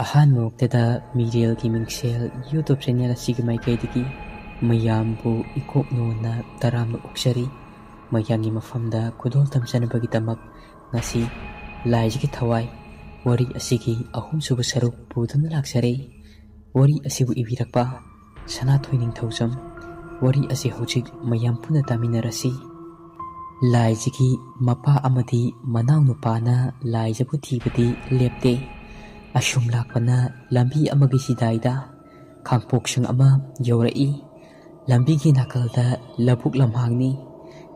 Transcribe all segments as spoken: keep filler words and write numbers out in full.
ꯑꯍꯥꯟꯕꯃꯛꯇꯗ ꯃꯤꯔꯦꯜꯒꯤ ꯃꯤꯡꯁꯦꯜ YouTube channel ꯑꯁꯤꯒꯤ ꯃꯥꯏꯀꯩꯗꯒꯤ ꯃꯌꯥꯝꯕꯨ ꯏꯀꯣꯛ ꯅꯣꯟꯅ ꯇꯔꯥꯝꯅ ꯑꯣꯛꯆꯔꯤ꯫ ꯃꯌꯥꯝꯒꯤ ꯃꯐꯝꯗ ꯈꯨꯗꯣꯜ ꯇꯝꯖꯅꯕꯒꯤꯗꯃꯛ ꯉꯁꯤ ꯂꯥꯏꯖꯒꯤ ꯊꯋꯥꯏ ꯋꯥꯔꯤ ꯑꯁꯤꯒꯤ ꯑꯍꯨꯝꯁꯨꯕ ꯁꯔꯨꯛ ꯄꯨꯗꯨꯅ ꯂꯥꯛꯆꯔꯦ꯫ ꯋꯥꯔꯤ ꯑꯁꯤꯕꯨ ꯏꯕꯤꯔꯛꯄ ꯁꯅꯥꯊꯣꯏ ꯅꯤꯡꯊꯧꯖꯝ꯫ ꯋꯥꯔꯤ ꯑꯁꯤ ꯍꯧꯖꯤꯛ ꯃꯌꯥꯝ ꯄꯨꯟꯅ ꯇꯥꯃꯤꯟꯅꯔꯁꯤ꯫ ꯂꯥꯏꯖꯒꯤ ꯃꯄꯥ ꯑꯃꯗꯤ ꯃꯅꯥꯎꯅꯨꯄꯥꯅ ꯂꯥꯏꯖꯕꯨ ꯊꯤꯕꯗꯤ ꯂꯦꯞꯇꯦ꯫ ꯑꯁꯨꯝ ꯂꯥꯛꯄꯅ ꯂꯝꯕꯤ ꯑꯃꯒꯤ ꯆꯤꯗꯥꯏꯗ ꯈꯥꯡꯄꯣꯛꯁꯪ ꯑꯃ ꯌꯧꯔꯛꯏ꯫ ꯂꯝꯕꯤꯒꯤ ꯅꯥꯀꯜꯗ ꯂꯧꯕꯨꯛ ꯂꯝꯍꯥꯡꯅꯤ꯫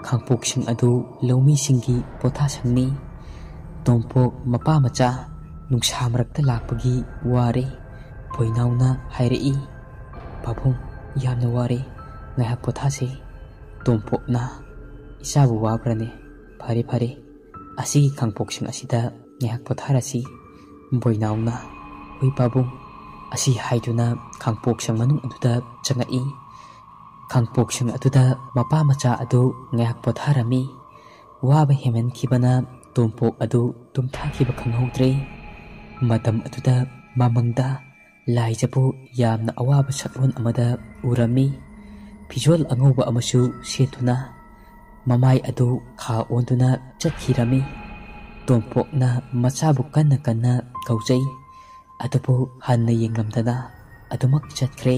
ꯈꯥꯡꯄꯣꯛꯁꯪ ꯑꯗꯨ ꯂꯧꯃꯤꯁꯤꯡꯒꯤ ꯄꯣꯊꯥꯁꯪꯅꯤ꯫ ꯇꯣꯝꯄꯣꯛ ꯃꯄꯥ ꯃꯆꯥ ꯅꯨꯡꯁꯥ ꯃꯔꯛꯇ ꯂꯥꯛꯄꯒꯤ ꯋꯥꯔꯦ꯫ ꯕꯣꯏꯅꯥꯎꯅ ꯍꯥꯏꯔꯛꯏ, "ꯄꯥꯕꯨꯡ, ꯌꯥꯝꯅ ꯋꯥꯔꯦ, ꯉꯥꯏꯍꯥꯛ ꯄꯣꯊꯥꯁꯦ꯫" ꯇꯣꯝꯄꯣꯛꯅ, "ꯏꯆꯥꯕꯨ ꯋꯥꯕ꯭ꯔꯅꯦ? ꯐꯔꯦ ꯐꯔꯦ, ꯑꯁꯤꯒꯤ ꯈꯥꯡꯄꯣꯛꯁꯪ ꯑꯁꯤꯗ ꯉꯥꯏꯍꯥꯛ ꯄꯣꯊꯥꯔꯁꯤ꯫" ꯕꯣꯏꯅꯥꯎꯅ, "ꯍꯣꯏ ꯄꯥꯕꯨꯡ," ꯑꯁꯤ ꯍꯥꯏꯗꯨꯅ ꯈꯥꯡꯄꯣꯛꯁꯪ ꯃꯅꯨꯡ ꯑꯗꯨꯗ ꯆꯪꯉꯛꯏ꯫ ꯈꯥꯡꯄꯣꯛꯁꯪ ꯑꯗꯨꯗ ꯃꯄꯥ ꯃꯆꯥ ꯑꯗꯨ ꯉꯥꯏꯍꯥꯛ ꯄꯣꯊꯥꯔꯝꯃꯤ꯫ ꯋꯥꯕ ꯍꯦꯟꯃꯟꯈꯤꯕꯅ ꯇꯣꯝꯄꯣꯛ ꯑꯗꯨ ꯇꯨꯝꯊꯥꯈꯤꯕ ꯈꯪꯍꯧꯗ꯭ꯔꯦ꯫ ꯃꯇꯝ ꯑꯗꯨꯗ ꯃꯃꯪꯗ ꯂꯥꯏꯖꯕꯨ ꯌꯥꯝꯅ ꯑꯋꯥꯕ ꯁꯛꯂꯣꯟ ꯑꯃꯗ ꯎꯔꯝꯃꯤ꯫ ꯐꯤꯖꯣꯜ ꯑꯉꯧꯕ ꯑꯃꯁꯨ ꯁꯦꯠꯇꯨꯅ ꯃꯃꯥꯏ ꯑꯗꯨ ꯈꯥ ꯑꯣꯟꯗꯨꯅ ꯆꯠꯈꯤꯔꯝꯃꯤ꯫ ꯇꯣꯝꯄꯣꯛꯅ ꯃꯆꯥꯕꯨ ꯀꯟꯅ ꯀꯟꯅ ꯀꯧꯖꯩ꯫ ꯑꯗꯨꯕꯨ ꯍꯟꯅ ꯌꯦꯡꯂꯝꯗꯅ ꯑꯗꯨꯃꯛ ꯆꯠꯈ꯭ꯔꯦ꯫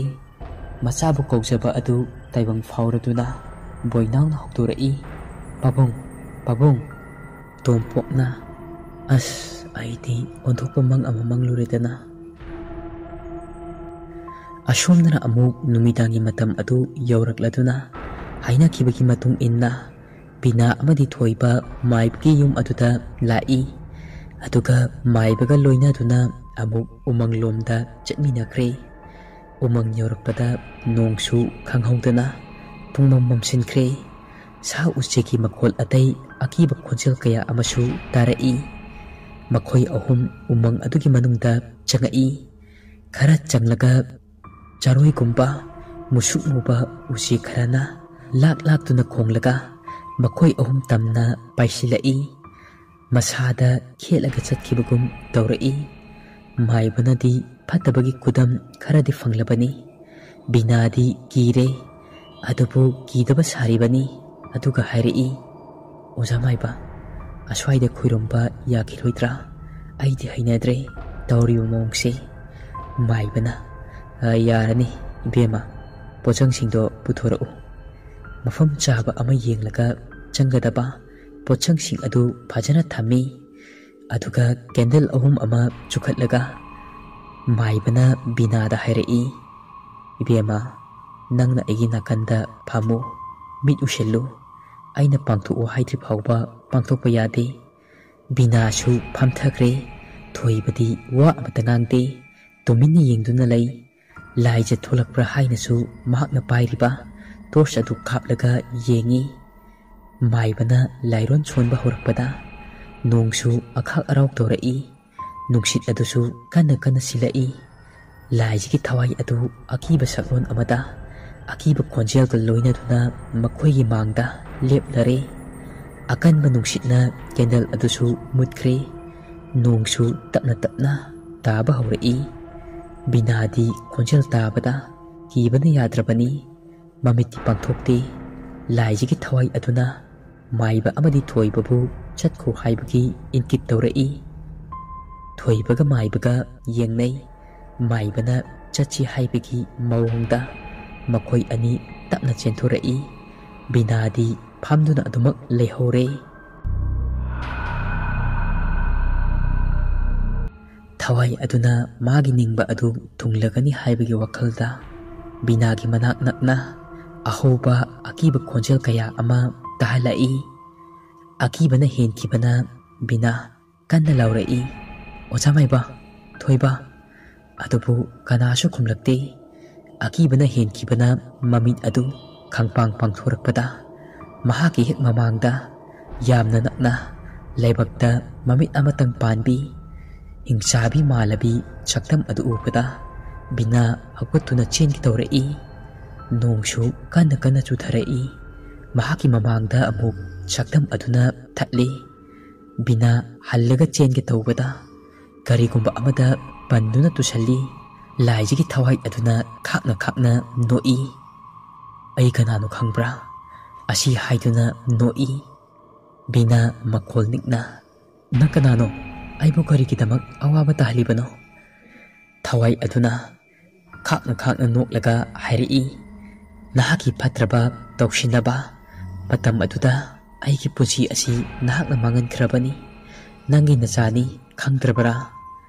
ꯃꯆꯥꯕꯨ ꯀꯧꯖꯕ ꯑꯗꯨ ꯇꯥꯏꯕꯪ ꯐꯥꯎꯔꯗꯨꯅ ꯕꯣꯏꯅꯥꯎꯅ ꯍꯧꯗꯣꯔꯛꯏ, "ꯄꯥꯕꯨꯡ, ꯄꯥꯕꯨꯡ!" ꯇꯣꯝꯄꯣꯛꯅ, "ꯑꯁ, ꯑꯩꯗꯤ ꯑꯣꯟꯊꯣꯛꯄ ꯃꯪ ꯑꯃ ꯃꯪꯂꯨꯔꯦꯗꯅ꯫" ꯑꯁꯣꯝꯗꯅ ꯑꯃꯨꯛ ꯅꯨꯃꯤꯗꯥꯡꯒꯤ ꯃꯇꯝ ꯑꯗꯨ ꯌꯧꯔꯛꯂꯗꯨꯅ ꯍꯥꯏꯅꯈꯤꯕꯒꯤ ꯃꯇꯨꯡ ꯏꯟꯅ ꯕꯤꯅꯥ ꯑꯃꯗꯤ ꯊꯣꯏꯕ ꯃꯥꯏꯕꯒꯤ ꯌꯨꯝ ꯑꯗꯨꯗ ꯂꯥꯛꯏ꯫ ꯑꯗꯨꯒ ꯃꯥꯏꯕꯒ ꯂꯣꯏꯅꯗꯨꯅ ꯑꯃꯨꯛ ꯎꯃꯪꯂꯣꯝꯗ ꯆꯠꯃꯤꯟꯅꯈ꯭ꯔꯦ꯫ ꯎꯃꯪ ꯌꯧꯔꯛꯄꯗ ꯅꯣꯡꯁꯨ ꯈꯪꯍꯧꯗꯅ ꯄꯨꯡꯃꯝ ꯃꯝꯁꯤꯟꯈ꯭ꯔꯦ꯫ ꯁꯥ ꯎꯆꯦꯛꯀꯤ ꯃꯈꯣꯜ ꯑꯇꯩ ꯑꯀꯤꯕ ꯈꯣꯟꯖꯦꯜ ꯀꯌꯥ ꯑꯃꯁꯨ ꯇꯥꯔꯛꯏ꯫ ꯃꯈꯣꯏ ꯑꯍꯨꯝ ꯎꯃꯪ ꯑꯗꯨꯒꯤ ꯃꯅꯨꯡꯗ ꯆꯪꯉꯛꯏ꯫ ꯈꯔ ꯆꯪꯂꯒ ꯆꯔꯣꯏꯒꯨꯝꯕ ꯃꯨꯁꯨꯛ ꯃꯨꯕ ꯎꯆꯦꯛ ꯈꯔꯅ ꯂꯥꯛ ꯂꯥꯛꯇꯨꯅ ꯈꯣꯡꯂꯒ ꯃꯈꯣꯏ ꯑꯍꯨꯝ ꯇꯝꯅ ꯄꯥꯏꯁꯤꯜꯂꯛꯏ꯫ ꯃꯁꯥꯗ ꯈꯦꯠꯂꯒ ꯆꯠꯈꯤꯕꯒꯨꯝ ꯇꯧꯔꯛꯏ꯫ ꯃꯥꯏꯕꯅꯗꯤ ꯐꯠꯇꯕꯒꯤ ꯈꯨꯗꯝ ꯈꯔꯗꯤ ꯐꯪꯂꯕꯅꯤ꯫ ꯕꯤꯅꯥꯗꯤ ꯀꯤꯔꯦ, ꯑꯗꯨꯕꯨ ꯀꯤꯗꯕ ꯁꯥꯔꯤꯕꯅꯤ꯫ ꯑꯗꯨꯒ ꯍꯥꯏꯔꯛꯏ, "ꯑꯣꯖꯥ ꯃꯥꯏꯕ, ꯑꯁ꯭ꯋꯥꯏꯗ ꯈꯨꯔꯨꯝꯕ ꯌꯥꯈꯤꯔꯣꯏꯗ꯭ꯔꯥ? ꯑꯩꯗꯤ ꯍꯩꯅꯗ꯭ꯔꯦ ꯇꯧꯔꯤꯕ ꯃꯑꯣꯡꯁꯦ꯫" ꯃꯥꯏꯕꯅ, "ꯑ, ꯌꯥꯔꯅꯤ ꯏꯕꯦꯝꯃ, ꯄꯣꯠꯆꯪꯁꯤꯡꯗꯣ ꯄꯨꯊꯣꯔꯛꯎ꯫" ꯃꯐꯝ ꯆꯥꯕ ꯑꯃ ꯌꯦꯡꯂꯒ ꯆꯪꯒꯗꯕ ꯄꯣꯠꯆꯪꯁꯤꯡ ꯑꯗꯨ ꯐꯖꯅ ꯊꯝꯃꯤ꯫ ꯑꯗꯨꯒ ꯀꯦꯟꯗꯜ ꯑꯍꯨꯝ ꯑꯃ ꯆꯨꯈꯠꯂꯒ ꯃꯥꯏꯕꯅ ꯕꯤꯅꯥꯗ ꯍꯥꯏꯔꯛꯏ, "ꯏꯕꯦꯝꯃ, ꯅꯪꯅ ꯑꯩꯒꯤ ꯅꯥꯀꯟꯗ ꯐꯝꯃꯨ, ꯃꯤꯠ ꯎꯏꯁꯤꯜꯂꯨ꯫ ꯑꯩꯅ ꯄꯥꯡꯊꯣꯛꯎ ꯍꯥꯏꯗ꯭ꯔꯤ ꯐꯥꯎꯕ ꯄꯥꯡꯊꯣꯛꯄ ꯌꯥꯗꯦ꯫" ꯕꯤꯅꯥꯁꯨ ꯐꯝꯊꯈ꯭ꯔꯦ꯫ ꯊꯣꯏꯕꯗꯤ ꯋꯥ ꯑꯃꯇ ꯉꯥꯡꯗꯦ, ꯇꯨꯃꯤꯟꯅ ꯌꯦꯡꯗꯨꯅ ꯂꯩ꯫ ꯂꯥꯏꯖ ꯊꯣꯛꯂꯛꯄ꯭ꯔꯥ ꯍꯥꯏꯅꯁꯨ ꯃꯍꯥꯛꯅ ꯄꯥꯏꯔꯤꯕ ꯇꯣꯔꯆ ꯑꯗꯨ ꯀꯥꯞꯂꯒ ꯌꯦꯡꯏ꯫ ꯃꯥꯏꯕꯅ ꯂꯥꯏꯔꯣꯟ ꯁꯣꯟꯕ ꯍꯧꯔꯛꯄꯗ ꯅꯣꯡꯁꯨ ꯑꯈꯥꯛ ꯑꯔꯥꯎ ꯇꯧꯔꯛꯏ꯫ ꯅꯨꯡꯁꯤꯠ ꯑꯗꯨꯁꯨ ꯀꯟꯅ ꯀꯟꯅ ꯁꯤꯜꯂꯛꯏ꯫ ꯂꯥꯏꯖꯒꯤ ꯊꯋꯥꯏ ꯑꯗꯨ ꯑꯀꯤꯕ ꯁꯛꯂꯣꯟ ꯑꯃꯗ ꯑꯀꯤꯕ ꯈꯣꯟꯖꯦꯜꯒ ꯂꯣꯏꯅꯗꯨꯅ ꯃꯈꯣꯏꯒꯤ ꯃꯥꯡꯗ ꯂꯦꯞꯂꯔꯦ꯫ ꯑꯀꯟꯕ ꯅꯨꯡꯁꯤꯠꯅ ꯀꯦꯟꯗꯜ ꯑꯗꯨꯁꯨ ꯃꯨꯠꯈ꯭ꯔꯦ꯫ ꯅꯣꯡꯁꯨ ꯇꯞꯅ ꯇꯞꯅ ꯇꯥꯕ ꯍꯧꯔꯛꯏ꯫ ꯕꯤꯅꯥꯗꯤ ꯈꯣꯟꯖꯦꯜ ꯇꯥꯕꯗ ꯀꯤꯕꯅ ꯌꯥꯗ꯭ꯔꯕꯅꯤ꯫ ꯃꯃꯤꯠꯇꯤ ꯄꯥꯡꯊꯣꯛꯇꯦ꯫ ꯂꯥꯏꯖꯒꯤ ꯊꯋꯥꯏ ꯑꯗꯨꯅ ꯃꯥꯏꯕ ꯑꯃꯗꯤ ꯊꯣꯏꯕꯕꯨ ꯆꯠꯈꯣ ꯍꯥꯏꯕꯒꯤ ꯏꯪꯀꯤꯠ ꯇꯧꯔꯛꯏ꯫ ꯊꯣꯏꯕꯒ ꯃꯥꯏꯕꯒ ꯌꯦꯡꯅꯩ꯫ ꯃꯥꯏꯕꯅ ꯆꯠꯁꯤ ꯍꯥꯏꯕꯒꯤ ꯃꯑꯣꯡꯗ ꯃꯈꯣꯏ ꯑꯅꯤ ꯇꯞꯅ ꯆꯦꯟꯊꯣꯔꯛꯏ꯫ ꯕꯤꯅꯥꯗꯤ ꯐꯝꯗꯨꯅ ꯑꯗꯨꯃꯛ ꯂꯩꯍꯧꯔꯦ꯫ ꯊꯋꯥꯏ ꯑꯗꯨꯅ ꯃꯥꯒꯤ ꯅꯤꯡꯕ ꯑꯗꯨ ꯊꯨꯡꯂꯒꯅꯤ ꯍꯥꯏꯕꯒꯤ ꯋꯥꯈꯜꯗ ꯕꯤꯅꯥꯒꯤ ꯃꯅꯥꯛ ꯅꯛꯅ ꯑꯍꯧꯕ ꯑꯀꯤꯕ ꯈꯣꯟꯖꯦꯜ ꯀꯌꯥ ꯑꯃ ꯇꯥꯍꯜꯂꯛꯏ꯫ ꯑꯀꯤꯕꯅ ꯍꯦꯟꯈꯤꯕꯅ ꯕꯤꯅꯥ ꯀꯟꯅ ꯂꯥꯎꯔꯛꯏ, "ꯑꯣꯖꯥ ꯃꯥꯏꯕ, ꯊꯣꯏꯕ!" ꯑꯗꯨꯕꯨ ꯀꯅꯥꯁꯨ ꯈꯨꯝꯂꯛꯇꯦ꯫ ꯑꯀꯤꯕꯅ ꯍꯦꯟꯈꯤꯕꯅ ꯃꯃꯤꯠ ꯑꯗꯨ ꯈꯪꯄꯥꯡ ꯄꯥꯡꯊꯣꯔꯛꯄꯗ ꯃꯍꯥꯛꯀꯤ ꯍꯦꯛ ꯃꯃꯥꯡꯗ ꯌꯥꯝꯅ ꯅꯛꯅ ꯂꯥꯏꯕꯛꯇ ꯃꯃꯤꯠ ꯑꯃꯇꯪ ꯄꯥꯟꯕꯤ ꯍꯤꯡꯆꯥꯕꯤ ꯃꯥꯜꯂꯕꯤ ꯁꯛꯇꯝ ꯑꯗꯨ ꯎꯕꯗ ꯕꯤꯅꯥ ꯍꯧꯒꯠꯇꯨꯅ ꯆꯦꯟꯒꯦ ꯇꯧꯔꯛꯏ꯫ ꯅꯣꯡꯁꯨ ꯀꯟꯅ ꯀꯟꯅ ꯆꯨꯊꯔꯛꯏ꯫ ꯃꯍꯥꯛꯀꯤ ꯃꯃꯥꯡꯗ ꯑꯃꯨꯛ ꯁꯛꯇꯝ ꯑꯗꯨꯅ ꯊꯠꯂꯤ꯫ ꯕꯤꯅꯥ ꯍꯜꯂꯒ ꯆꯦꯟꯒꯦ ꯇꯧꯕꯗ ꯀꯔꯤꯒꯨꯝꯕ ꯑꯃꯗ ꯄꯟꯗꯨꯅ ꯇꯨꯁꯜꯂꯤ꯫ ꯂꯥꯏꯖꯒꯤ ꯊꯋꯥꯏ ꯑꯗꯨꯅ ꯈꯥꯛꯅ ꯈꯥꯛꯅ ꯅꯣꯛꯏ꯫ "ꯑꯩ ꯀꯅꯥꯅꯣ ꯈꯪꯕ꯭ꯔꯥ?" ꯑꯁꯤ ꯍꯥꯏꯗꯨꯅ ꯅꯣꯛꯏ꯫ ꯕꯤꯅꯥ ꯃꯈꯣꯜ ꯅꯤꯛꯅ, "ꯅꯪ ꯀꯅꯥꯅꯣ? ꯑꯩꯕꯨ ꯀꯔꯤꯒꯤꯗꯃꯛ ꯑꯋꯥꯕ ꯇꯥꯍꯜꯂꯤꯕꯅꯣ?" ꯊꯋꯥꯏ ꯑꯗꯨꯅ ꯈꯥꯛꯅ ꯈꯥꯛꯅ ꯅꯣꯛꯂꯒ ꯍꯥꯏꯔꯛꯏ, "ꯅꯍꯥꯛꯀꯤ ꯐꯠꯇ꯭ꯔꯕ ꯇꯧꯁꯤꯟꯅꯕ ꯃꯇꯝ ꯑꯗꯨꯗ ꯑꯩꯒꯤ ꯄꯨꯟꯁꯤ ꯑꯁꯤ ꯅꯍꯥꯛꯅ ꯃꯥꯡꯍꯟꯈ꯭ꯔꯕꯅꯤ꯫ ꯅꯪꯒꯤ ꯅꯆꯥꯅꯤ, ꯈꯪꯗ꯭ꯔꯕꯔꯥ?"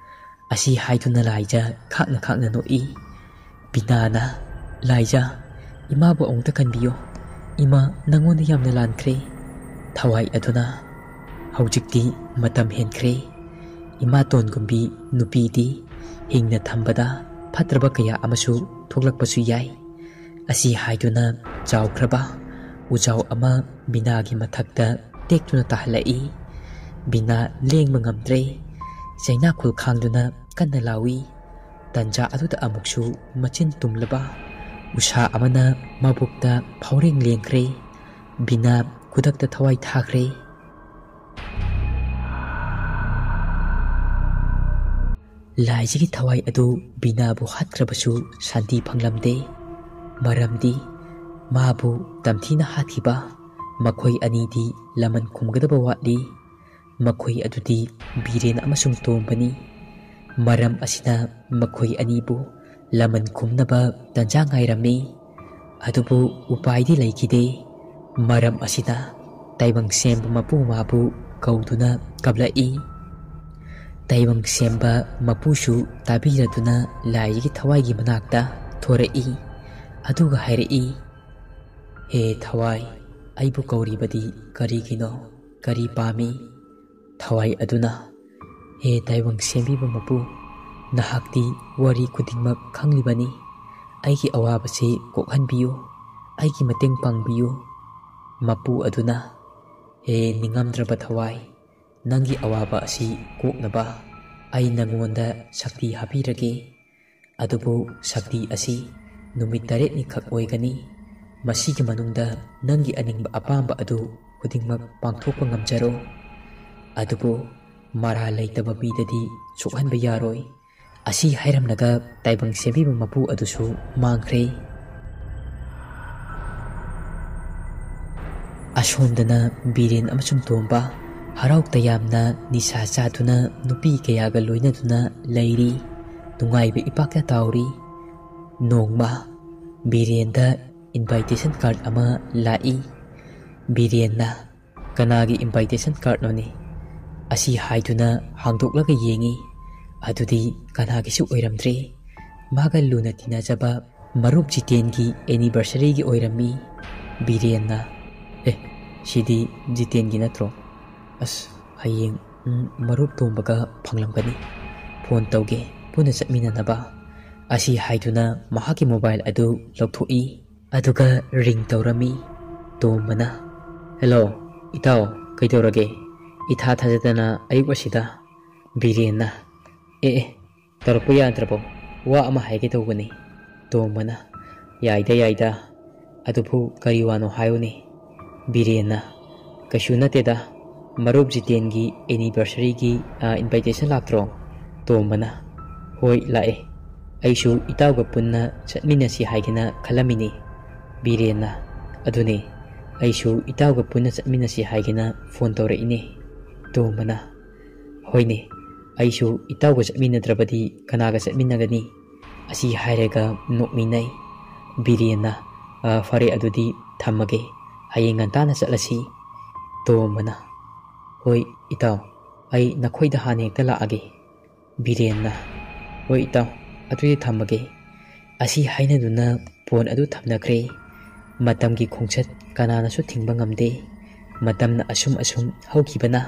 ꯑꯁꯤ ꯍꯥꯏꯗꯨꯅ ꯂꯥꯏꯖ ꯈꯥꯛꯅ ꯈꯥꯛꯅ ꯅꯣꯛꯏ꯫ ꯕꯤꯅꯥꯅ, "ꯂꯥꯏꯖ, ꯏꯃꯥꯕꯨ ꯑꯃꯨꯛꯇ ꯀꯟꯕꯤꯌꯨ꯫ ꯏꯃꯥ, ꯅꯪꯉꯣꯟꯗ ꯌꯥꯝꯅ ꯂꯥꯟꯈ꯭ꯔꯦ꯫" ꯊꯋꯥꯏ ꯑꯗꯨꯅ, "ꯍꯧꯖꯤꯛꯇꯤ ꯃꯇꯝ ꯍꯦꯟꯈ꯭ꯔꯦ꯫ ꯏꯃꯥꯇꯣꯟꯒꯨꯝꯕꯤ ꯅꯨꯄꯤꯗꯤ ꯍꯤꯡꯅ ꯊꯝꯕꯗ ꯐꯠꯇ꯭ꯔꯕ ꯀꯌꯥ ꯑꯃꯁꯨ ꯊꯣꯛꯂꯛꯄꯁꯨ ꯌꯥꯏ꯫" ꯑꯁꯤ ꯍꯥꯏꯗꯨꯅ ꯆꯥꯎꯈ꯭ꯔꯕ ꯎꯖꯥꯎ ꯑꯃ ꯕꯤꯅꯥꯒꯤ ꯃꯊꯛꯇ ꯇꯦꯛꯇꯨꯅ ꯇꯥꯍꯜꯂꯛꯏ꯫ ꯕꯤꯅꯥ ꯂꯦꯡꯕ ꯉꯝꯗ꯭ꯔꯦ꯫ ꯆꯩꯅꯥꯈꯨꯜ ꯈꯥꯡꯗꯨꯅ ꯀꯟꯅ ꯂꯥꯎꯏ꯫ ꯇꯟꯖꯥ ꯑꯗꯨꯗ ꯑꯃꯨꯛꯁꯨ ꯃꯆꯤꯟ ꯇꯨꯝꯂꯕ ꯎꯁꯥ ꯑꯃꯅ ꯃꯕꯨꯛꯇ ꯐꯥꯎꯔꯦꯡ ꯂꯦꯡꯈ꯭ꯔꯦ꯫ ꯕꯤꯅꯥ ꯈꯨꯗꯛꯇ ꯊꯋꯥꯏ ꯊꯥꯈ꯭ꯔꯦ꯫ ꯂꯥꯏꯖꯒꯤ ꯊꯋꯥꯏ ꯑꯗꯨ ꯕꯤꯅꯥꯕꯨ ꯍꯥꯠꯈ꯭ꯔꯕꯁꯨ ꯁꯥꯟꯇꯤ ꯐꯪꯂꯝꯗꯦ꯫ ꯃꯔꯝꯗꯤ ꯃꯥꯕꯨ ꯇꯝꯊꯤꯅ ꯍꯥꯠꯈꯤꯕ ꯃꯈꯣꯏ ꯑꯅꯤꯗꯤ ꯂꯃꯟ ꯈꯨꯝꯒꯗꯕ ꯋꯥꯠꯂꯤ꯫ ꯃꯈꯣꯏ ꯑꯗꯨꯗꯤ ꯕꯤꯔꯦꯟ ꯑꯃꯁꯨꯡ ꯇꯣꯝꯕꯅꯤ꯫ ꯃꯔꯝ ꯑꯁꯤꯅ ꯃꯈꯣꯏ ꯑꯅꯤꯕꯨ ꯂꯃꯟ ꯈꯨꯝꯅꯕ ꯇꯟꯖꯥ ꯉꯥꯏꯔꯝꯃꯤ꯫ ꯑꯗꯨꯕꯨ ꯎꯄꯥꯏꯗꯤ ꯂꯩꯈꯤꯗꯦ꯫ ꯃꯔꯝ ꯑꯁꯤꯅ ꯇꯥꯏꯕꯪ ꯁꯦꯝꯕ ꯃꯄꯨ ꯃꯥꯕꯨ ꯀꯧꯗꯨꯅ ꯀꯞꯂꯛꯏ꯫ ꯇꯥꯏꯕꯪ ꯁꯦꯝꯕ ꯃꯄꯨꯁꯨ ꯇꯥꯕꯤꯔꯗꯨꯅ ꯂꯥꯏꯒꯤ ꯊꯋꯥꯏꯒꯤ ꯃꯅꯥꯛꯇ ꯊꯣꯔꯛꯏ꯫ ꯑꯗꯨꯒ ꯍꯥꯏꯔꯛꯏ, "ꯍꯦ ꯊꯋꯥꯏ, ꯑꯩꯕꯨ ꯀꯧꯔꯤꯕꯗꯤ ꯀꯔꯤꯒꯤꯅꯣ? ꯀꯔꯤ ꯄꯥꯝꯃꯤ?" ꯊꯋꯥꯏ ꯑꯗꯨꯅ, "ꯍꯦ ꯇꯥꯏꯕꯪ ꯁꯦꯝꯕꯤꯕ ꯃꯄꯨ, ꯅꯍꯥꯛꯇꯤ ꯋꯥꯔꯤ ꯈꯨꯗꯤꯡꯃꯛ ꯈꯪꯂꯤꯕꯅꯤ꯫ ꯑꯩꯒꯤ ꯑꯋꯥꯕꯁꯤ ꯀꯣꯛꯍꯟꯕꯤꯌꯨ, ꯑꯩꯒꯤ ꯃꯇꯦꯡ ꯄꯥꯡꯕꯤꯌꯨ꯫" ꯃꯄꯨ ꯑꯗꯨꯅ, "ꯍꯦ ꯅꯤꯡꯉꯝꯗ꯭ꯔꯕ ꯊꯋꯥꯏ, ꯅꯪꯒꯤ ꯑꯋꯥꯕ ꯑꯁꯤ ꯀꯣꯛꯅꯕ ꯑꯩ ꯅꯪꯉꯣꯟꯗ ꯁꯛꯇꯤ ꯍꯥꯞꯄꯤꯔꯒꯦ꯫ ꯑꯗꯨꯕꯨ ꯁꯛꯇꯤ ꯑꯁꯤ ꯅꯨꯃꯤꯠ ꯇꯔꯦꯠꯅꯤ ꯈꯛ ꯑꯣꯏꯒꯅꯤ꯫ ꯃꯁꯤꯒꯤ ꯃꯅꯨꯡꯗ ꯅꯪꯒꯤ ꯑꯅꯤꯡꯕ ꯑꯄꯥꯝꯕ ꯑꯗꯨ ꯈꯨꯗꯤꯡꯃꯛ ꯄꯥꯡꯊꯣꯛꯄ ꯉꯝꯖꯔꯣ꯫ ꯑꯗꯨꯕꯨ ꯃꯔꯥꯜ ꯂꯩꯇꯕ ꯃꯤꯗꯗꯤ ꯁꯣꯛꯍꯟꯕ ꯌꯥꯔꯣꯏ꯫ ꯑꯁꯤ ꯍꯥꯏꯔꯝꯂꯒ ꯇꯥꯏꯕꯪ ꯁꯦꯝꯕꯤꯕ ꯃꯄꯨ ꯑꯗꯨꯁꯨ ꯃꯥꯡꯈ꯭ꯔꯦ꯫ ꯑꯁꯣꯝꯗꯅ ꯕꯤꯔꯦꯟ ꯑꯃꯁꯨꯡ ꯇꯣꯝꯕ ꯍꯔꯥꯎ ꯇꯌꯥꯝꯅ ꯅꯤꯁꯥ ꯆꯥꯗꯨꯅ ꯅꯨꯄꯤ ꯀꯌꯥꯒ ꯂꯣꯏꯅꯗꯨꯅ ꯂꯩꯔꯤ꯫ ꯅꯨꯡꯉꯥꯏꯕ ꯏꯄꯥꯛꯇ ꯇꯥꯎꯔꯤ꯫ ꯅꯣꯡꯃ ꯕꯤꯔꯦꯟꯗ invitation card ꯑꯃ ꯂꯥꯛꯏ꯫ ꯕꯤꯔꯦꯟꯅ "ꯀꯅꯥꯒꯤ invitation cardꯅꯣꯅꯦ?" ꯑꯁꯤ ꯍꯥꯏꯗꯨꯅ ꯍꯥꯡꯗꯣꯛꯂꯒ ꯌꯦꯡꯉꯤ꯫ ꯑꯗꯨꯗꯤ ꯀꯅꯥꯒꯤꯁꯨ ꯑꯣꯏꯔꯝꯗ꯭ꯔꯦ꯫ ꯃꯥꯒ ꯂꯨꯅ ꯇꯤꯟꯅꯖꯕ ꯃꯔꯨꯞ ꯖꯤꯇꯦꯟꯒꯤ anniversaryꯒꯤ ꯑꯣꯏꯔꯝꯃꯤ꯫ ꯕꯤꯔꯦꯟꯅ, "ꯑꯦ, ꯁꯤꯗꯤ ꯖꯤꯇꯦꯟꯒꯤ ꯅꯠꯇ꯭ꯔꯣ? ꯑꯁ, ꯍꯌꯦꯡ, ꯎꯝ, ꯃꯔꯨꯞ ꯇꯣꯝꯕꯒ ꯐꯪꯂꯝꯒꯅꯤ꯫ ꯐꯣꯟ ꯇꯧꯒꯦ, ꯄꯨꯟꯅ ꯆꯠꯃꯤꯟꯅꯅꯕ"꯫ ꯑꯁꯤ ꯍꯥꯏꯗꯨꯅ ꯃꯍꯥꯛꯀꯤ mobile ꯑꯗꯨ ꯂꯧꯊꯣꯛꯏ꯫ ꯑꯗꯨꯒ ring ꯇꯧꯔꯝꯃꯤ꯫ ꯇꯣꯝꯕꯅ, "ꯍꯦꯜꯂꯣ, ꯏꯇꯥꯎ, ꯀꯩꯗꯧꯔꯒꯦ? ꯏꯊꯥ ꯊꯥꯖꯗꯅ ꯑꯌꯨꯛ ꯑꯁꯤꯗ?" ꯕꯤꯔꯦꯟꯅ, "ꯑꯦ, ꯑꯦ, ꯇꯧꯔꯛꯄ ꯌꯥꯗ꯭ꯔꯕꯣ? ꯋꯥ ꯑꯃ ꯍꯥꯏꯒꯦ ꯇꯧꯕꯅꯤ"꯫ ꯇꯣꯝꯕꯅ, "ꯌꯥꯏꯗ, ꯌꯥꯏꯗ꯫ ꯑꯗꯨꯕꯨ ꯀꯔꯤ ꯋꯥꯅꯣ ꯍꯥꯏꯌꯨꯅꯦ"꯫ ꯕꯤꯔꯦꯟꯅ, "ꯀꯩꯁꯨ ꯅꯠꯇꯦꯗ꯫ ꯃꯔꯨꯞ ꯖꯤꯇꯦꯟꯒꯤ anniversaryꯒꯤ, ꯑ, invitation ꯂꯥꯛꯇ꯭ꯔꯣ?" ꯇꯣꯝꯕꯅ, "ꯍꯣꯏ, ꯂꯥꯛꯑꯦ꯫ ꯑꯩꯁꯨ ꯏꯇꯥꯎꯒ ꯄꯨꯟꯅ ꯆꯠꯃꯤꯟꯅꯁꯤ ꯍꯥꯏꯒꯦꯅ ꯈꯜꯂꯝꯃꯤꯅꯤ"꯫ ꯕꯤꯔꯦꯟꯅ, "ꯑꯗꯨꯅꯦ, ꯑꯩꯁꯨ ꯏꯇꯥꯎꯒ ꯄꯨꯟꯅ ꯆꯠꯃꯤꯟꯅꯁꯤ ꯍꯥꯏꯒꯦꯅ ꯐꯣꯟ ꯇꯧꯔꯛꯏꯅꯦ"꯫ ꯇꯣꯝꯕꯅ, "ꯍꯣꯏꯅꯦ, ꯑꯩꯁꯨ ꯏꯇꯥꯎꯒ ꯆꯠꯃꯤꯟꯅꯗ꯭ꯔꯕꯗꯤ ꯀꯅꯥꯒ ꯆꯠꯃꯤꯟꯅꯒꯅꯤ?" ꯑꯁꯤ ꯍꯥꯏꯔꯒ ꯅꯣꯛꯃꯤꯟꯅꯩ꯫ ꯕꯤꯔꯦꯟꯅ, "ꯑ, ꯐꯔꯦ, ꯑꯗꯨꯗꯤ ꯊꯝꯃꯒꯦ꯫ ꯍꯌꯦꯡ ꯉꯟꯇꯥꯅ ꯆꯠꯂꯁꯤ"꯫ ꯇꯣꯝꯕꯅ, "ꯍꯣꯏ ꯏꯇꯥꯎ, ꯑꯩ ꯅꯈꯣꯏꯗ ꯍꯥꯟꯅ ꯍꯦꯛꯇ ꯂꯥꯛꯑꯒꯦ"꯫ ꯕꯤꯔꯦꯟꯅ, "ꯍꯣꯏ ꯏꯇꯥꯎ, ꯑꯗꯨꯗꯤ ꯊꯝꯃꯒꯦ"꯫ ꯑꯁꯤ ꯍꯥꯏꯅꯗꯨꯅ ꯐꯣꯟ ꯑꯗꯨ ꯊꯝꯅꯈ꯭ꯔꯦ꯫ ꯃꯇꯝꯒꯤ ꯈꯣꯡꯆꯠ ꯀꯅꯥꯅꯁꯨ ꯊꯤꯡꯕ ꯉꯝꯗꯦ꯫ ꯃꯇꯝꯅ ꯑꯁꯨꯝ ꯑꯁꯨꯝ ꯍꯧꯈꯤꯕꯅ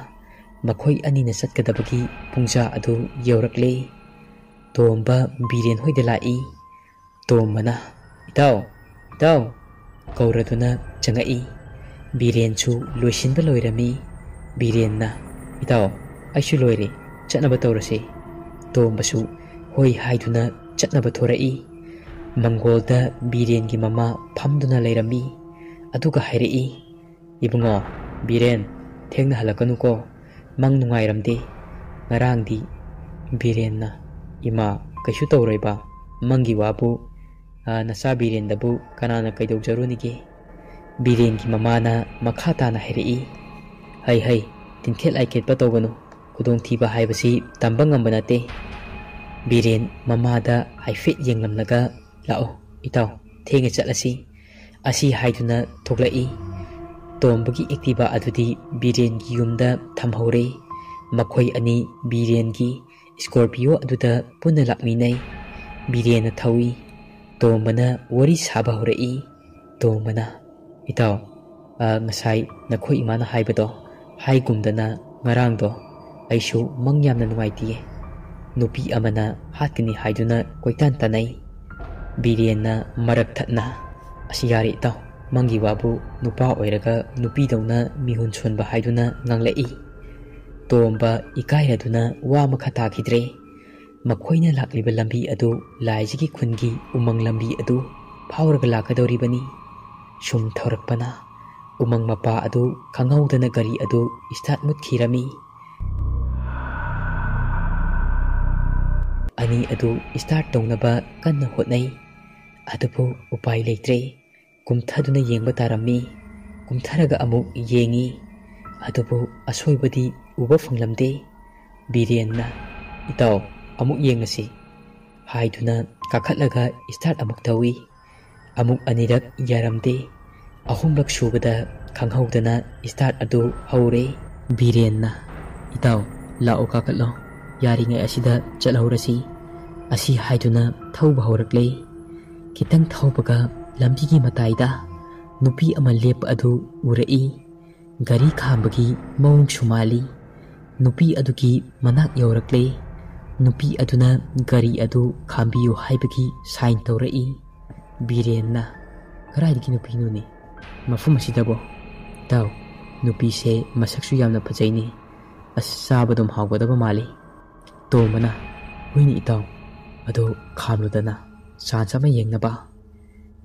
ꯃꯈꯣꯏ ꯑꯅꯤꯅ ꯆꯠꯀꯗꯕꯒꯤ ꯄꯨꯡꯖꯥ ꯑꯗꯨ ꯌꯧꯔꯛꯂꯦ꯫ ꯇꯣꯝꯕ ꯕꯤꯔꯦꯟ ꯍꯣꯏꯗ ꯂꯥꯛꯏ꯫ ꯇꯣꯝꯕꯅ, "ꯏꯇꯥꯎ, ꯏꯇꯥꯎ" ꯀꯧꯔꯗꯨꯅ ꯆꯪꯉꯛꯏ꯫ ꯕꯤꯔꯦꯟꯁꯨ ꯂꯣꯏꯁꯤꯟꯕ ꯂꯣꯏꯔꯝꯃꯤ꯫ ꯕꯤꯔꯦꯟꯅ, "ꯏꯇꯥꯎ, ꯑꯩꯁꯨ ꯂꯣꯏꯔꯦ, ꯆꯠꯅꯕ ꯇꯧꯔꯁꯤ"꯫ ꯇꯣꯝꯕꯁꯨ ꯍꯣꯏ ꯍꯥꯏꯗꯨꯅ ꯆꯠꯅꯕ ꯊꯣꯔꯛꯏ꯫ ꯃꯪꯒꯣꯜꯗ ꯕꯤꯔꯦꯟꯒꯤ ꯃꯃꯥ ꯐꯝꯗꯨꯅ ꯂꯩꯔꯝꯃꯤ꯫ ꯑꯗꯨꯒ ꯍꯥꯏꯔꯛꯏ, "ꯏꯕꯨꯡꯉꯣ, ꯕꯤꯔꯦꯟ, ꯊꯦꯡꯅ ꯍꯜꯂꯛꯀꯅꯨꯀꯣ꯫ ꯃꯪ ꯅꯨꯡꯉꯥꯏꯔꯝꯗꯦ꯫ ꯉꯔꯥꯡꯗꯤ ꯕꯤꯔꯦꯟꯅ, "ꯏꯃꯥ, ꯀꯩꯁꯨ ꯇꯧꯔꯣꯏꯕ, ꯃꯪꯒꯤ ꯋꯥꯕꯨ, ꯑ, ꯅꯆꯥ ꯕꯤꯔꯦꯟꯗꯕꯨ ꯀꯅꯥꯅ ꯀꯩꯗꯧꯖꯔꯨꯅꯤꯒꯦ?" ꯕꯤꯔꯦꯟꯒꯤ ꯃꯃꯥꯅ ꯃꯈꯥ ꯇꯥꯅ ꯍꯥꯏꯔꯛꯏ, "ꯍꯩ ꯍꯩ, ꯇꯤꯟꯈꯦꯠ ꯂꯥꯏꯈꯦꯠꯄ ꯇꯧꯒꯅꯨ, ꯈꯨꯗꯣꯡꯊꯤꯕ ꯍꯥꯏꯕꯁꯤ ꯇꯝꯕ ꯉꯝꯕ ꯅꯠꯇꯦ꯫" ꯕꯤꯔꯦꯟ ꯃꯃꯥꯗ ꯍꯥꯏꯐꯦꯠ ꯌꯦꯡꯂꯝꯂꯒ, "ꯂꯥꯛꯑꯣ ꯏꯇꯥꯎ, ꯊꯦꯡꯅ ꯆꯠꯂꯁꯤ," ꯑꯁꯤ ꯍꯥꯏꯗꯨꯅ ꯊꯣꯛꯂꯛꯏ꯫ ꯇꯣꯝꯕꯒꯤ ꯑꯦꯛꯇꯤꯚꯥ ꯑꯗꯨꯗꯤ ꯕꯤꯔꯦꯟꯒꯤ ꯌꯨꯝꯗ ꯊꯝꯍꯧꯔꯦ꯫ ꯃꯈꯣꯏ ꯑꯅꯤ ꯕꯤꯔꯦꯟꯒꯤ ꯁ꯭ꯀꯣꯔꯄꯤꯌꯣ ꯑꯗꯨꯗ ꯄꯨꯟꯅ ꯂꯥꯛꯃꯤꯟꯅꯩ꯫ ꯕꯤꯔꯦꯟꯅ ꯊꯧꯏ꯫ ꯇꯣꯝꯕꯅ ꯋꯥꯔꯤ ꯁꯥꯕ ꯍꯧꯔꯛꯏ꯫ ꯇꯣꯝꯕꯅ, "ꯏꯇꯥꯎ, ꯑ, ꯉꯁꯥꯏ ꯅꯈꯣꯏ ꯏꯃꯥꯅ ꯍꯥꯏꯕꯗꯣ ꯍꯥꯏꯒꯨꯝꯗꯅ ꯉꯔꯥꯡꯗꯣ ꯑꯩꯁꯨ ꯃꯪ ꯌꯥꯝꯅ ꯅꯨꯡꯉꯥꯏꯇꯤꯌꯦ꯫ ꯅꯨꯄꯤ ꯑꯃꯅ ꯍꯥꯠꯀꯅꯤ ꯍꯥꯏꯗꯨꯅ ꯀꯣꯏꯇꯥꯟ ꯇꯥꯟꯅꯩ꯫" ꯕꯤꯔꯦꯟꯅ ꯃꯔꯛ ꯊꯠꯅ, "ꯑꯁꯤ ꯌꯥꯔꯦ ꯏꯇꯥꯎ, ꯃꯪꯒꯤ ꯋꯥꯕꯨ ꯅꯨꯄꯥ ꯑꯣꯏꯔꯒ ꯅꯨꯄꯤꯗꯧꯅ ꯃꯤꯍꯨꯟ ꯁꯣꯟꯕ ꯍꯥꯏꯗꯨꯅ ꯉꯥꯡꯂꯛꯏ꯫" ꯇꯣꯝꯕ ꯏꯀꯥꯏꯔꯗꯨꯅ ꯋꯥ ꯃꯈꯥ ꯇꯥꯈꯤꯗ꯭ꯔꯦ꯫ ꯃꯈꯣꯏꯅ ꯂꯥꯛꯂꯤꯕ ꯂꯝꯕꯤ ꯑꯗꯨ ꯂꯥꯏꯖꯒꯤ ꯈꯨꯟꯒꯤ ꯎꯃꯪ ꯂꯝꯕꯤ ꯑꯗꯨ ꯐꯥꯎꯔꯒ ꯂꯥꯛꯀꯗꯧꯔꯤꯕꯅꯤ꯫ ꯁꯨꯝ ꯊꯧꯔꯛꯄꯅ ꯎꯃꯪ ꯃꯄꯥ ꯑꯗꯨ ꯈꯪꯍꯧꯗꯅ ꯒꯥꯔꯤ ꯑꯗꯨ ꯁ꯭ꯇꯥꯔꯠ ꯃꯨꯠꯈꯤꯔꯝꯃꯤ꯫ ꯑꯅꯤ ꯑꯗꯨ ꯁ꯭ꯇꯥꯔꯠ ꯇꯧꯅꯕ ꯀꯟꯅ ꯍꯣꯠꯅꯩ꯫ ꯑꯗꯨꯕꯨ ꯎꯄꯥꯏ ꯂꯩꯇ꯭ꯔꯦ꯫ ꯀꯨꯝꯊꯗꯨꯅ ꯌꯦꯡꯕ ꯇꯥꯔꯝꯃꯤ꯫ ꯀꯨꯝꯊꯔꯒ ꯑꯃꯨꯛ ꯌꯦꯡꯉꯤ꯫ ꯑꯗꯨꯕꯨ ꯑꯁꯣꯏꯕꯗꯤ ꯎꯕ ꯐꯪꯂꯝꯗꯦ꯫ ꯕꯤꯔꯦꯟꯅ, "ꯏꯇꯥꯎ, ꯑꯃꯨꯛ ꯌꯦꯡꯉꯁꯤ," ꯍꯥꯏꯗꯨꯅ ꯀꯥꯈꯠꯂꯒ ꯁ꯭ꯇꯥꯔꯠ ꯑꯃꯨꯛ ꯇꯧꯏ꯫ ꯑꯃꯨꯛ ꯑꯅꯤꯔꯛ ꯌꯥꯔꯝꯗꯦ꯫ ꯑꯍꯨꯝꯂꯛ ꯁꯨꯕꯗ ꯈꯪꯍꯧꯗꯅ ꯁ꯭ꯇꯥꯔꯠ ꯑꯗꯨ ꯍꯧꯔꯦ꯫ ꯕꯤꯔꯦꯟꯅ, "ꯏꯇꯥꯎ, ꯂꯥꯛꯑꯣ, ꯀꯥꯈꯠꯂꯣ꯫ ꯌꯥꯔꯤꯉꯩ ꯑꯁꯤꯗ ꯆꯠꯍꯧꯔꯁꯤ," ꯑꯁꯤ ꯍꯥꯏꯗꯨꯅ ꯊꯧꯕ ꯍꯧꯔꯛꯂꯦ꯫ ꯈꯤꯇꯪ ꯊꯧꯕꯒ ꯂꯝꯕꯤꯒꯤ ꯃꯇꯥꯏꯗ ꯅꯨꯄꯤ ꯑꯃ ꯂꯦꯞꯄ ꯑꯗꯨ ꯎꯔꯛꯏ꯫ ꯒꯥꯔꯤ ꯈꯥꯝꯕꯒꯤ ꯃꯑꯣꯡꯁꯨ ꯃꯥꯜꯂꯤ꯫ ꯅꯨꯄꯤ ꯑꯗꯨꯒꯤ ꯃꯅꯥꯛ ꯌꯧꯔꯛꯂꯦ꯫ ꯅꯨꯄꯤ ꯑꯗꯨꯅ ꯒꯥꯔꯤ ꯑꯗꯨ ꯈꯥꯝꯕꯤꯌꯨ ꯍꯥꯏꯕꯒꯤ ꯁꯥꯏꯟ ꯇꯧꯔꯛꯏ꯫ ꯕꯤꯔꯦꯟꯅ, "ꯀꯗꯥꯏꯗꯒꯤ ꯅꯨꯄꯤꯅꯣꯅꯦ ꯃꯐꯝ ꯑꯁꯤꯗꯕꯣ? ꯏꯇꯥꯎ, ꯅꯨꯄꯤꯁꯦ ꯃꯁꯛꯁꯨ ꯌꯥꯝꯅ ꯐꯖꯩꯅꯦ꯫ ꯑꯁ, ꯆꯥꯕ ꯑꯗꯨꯝ ꯍꯥꯎꯒꯗꯕ ꯃꯥꯜꯂꯤ꯫" ꯇꯣꯝꯕꯅ, "ꯍꯣꯏꯅꯦ ꯏꯇꯥꯎ, ꯑꯗꯣ ꯈꯥꯝꯂꯨꯗꯅ, ꯆꯥꯟꯁ ꯑꯃ ꯌꯦꯡꯅꯕ꯫"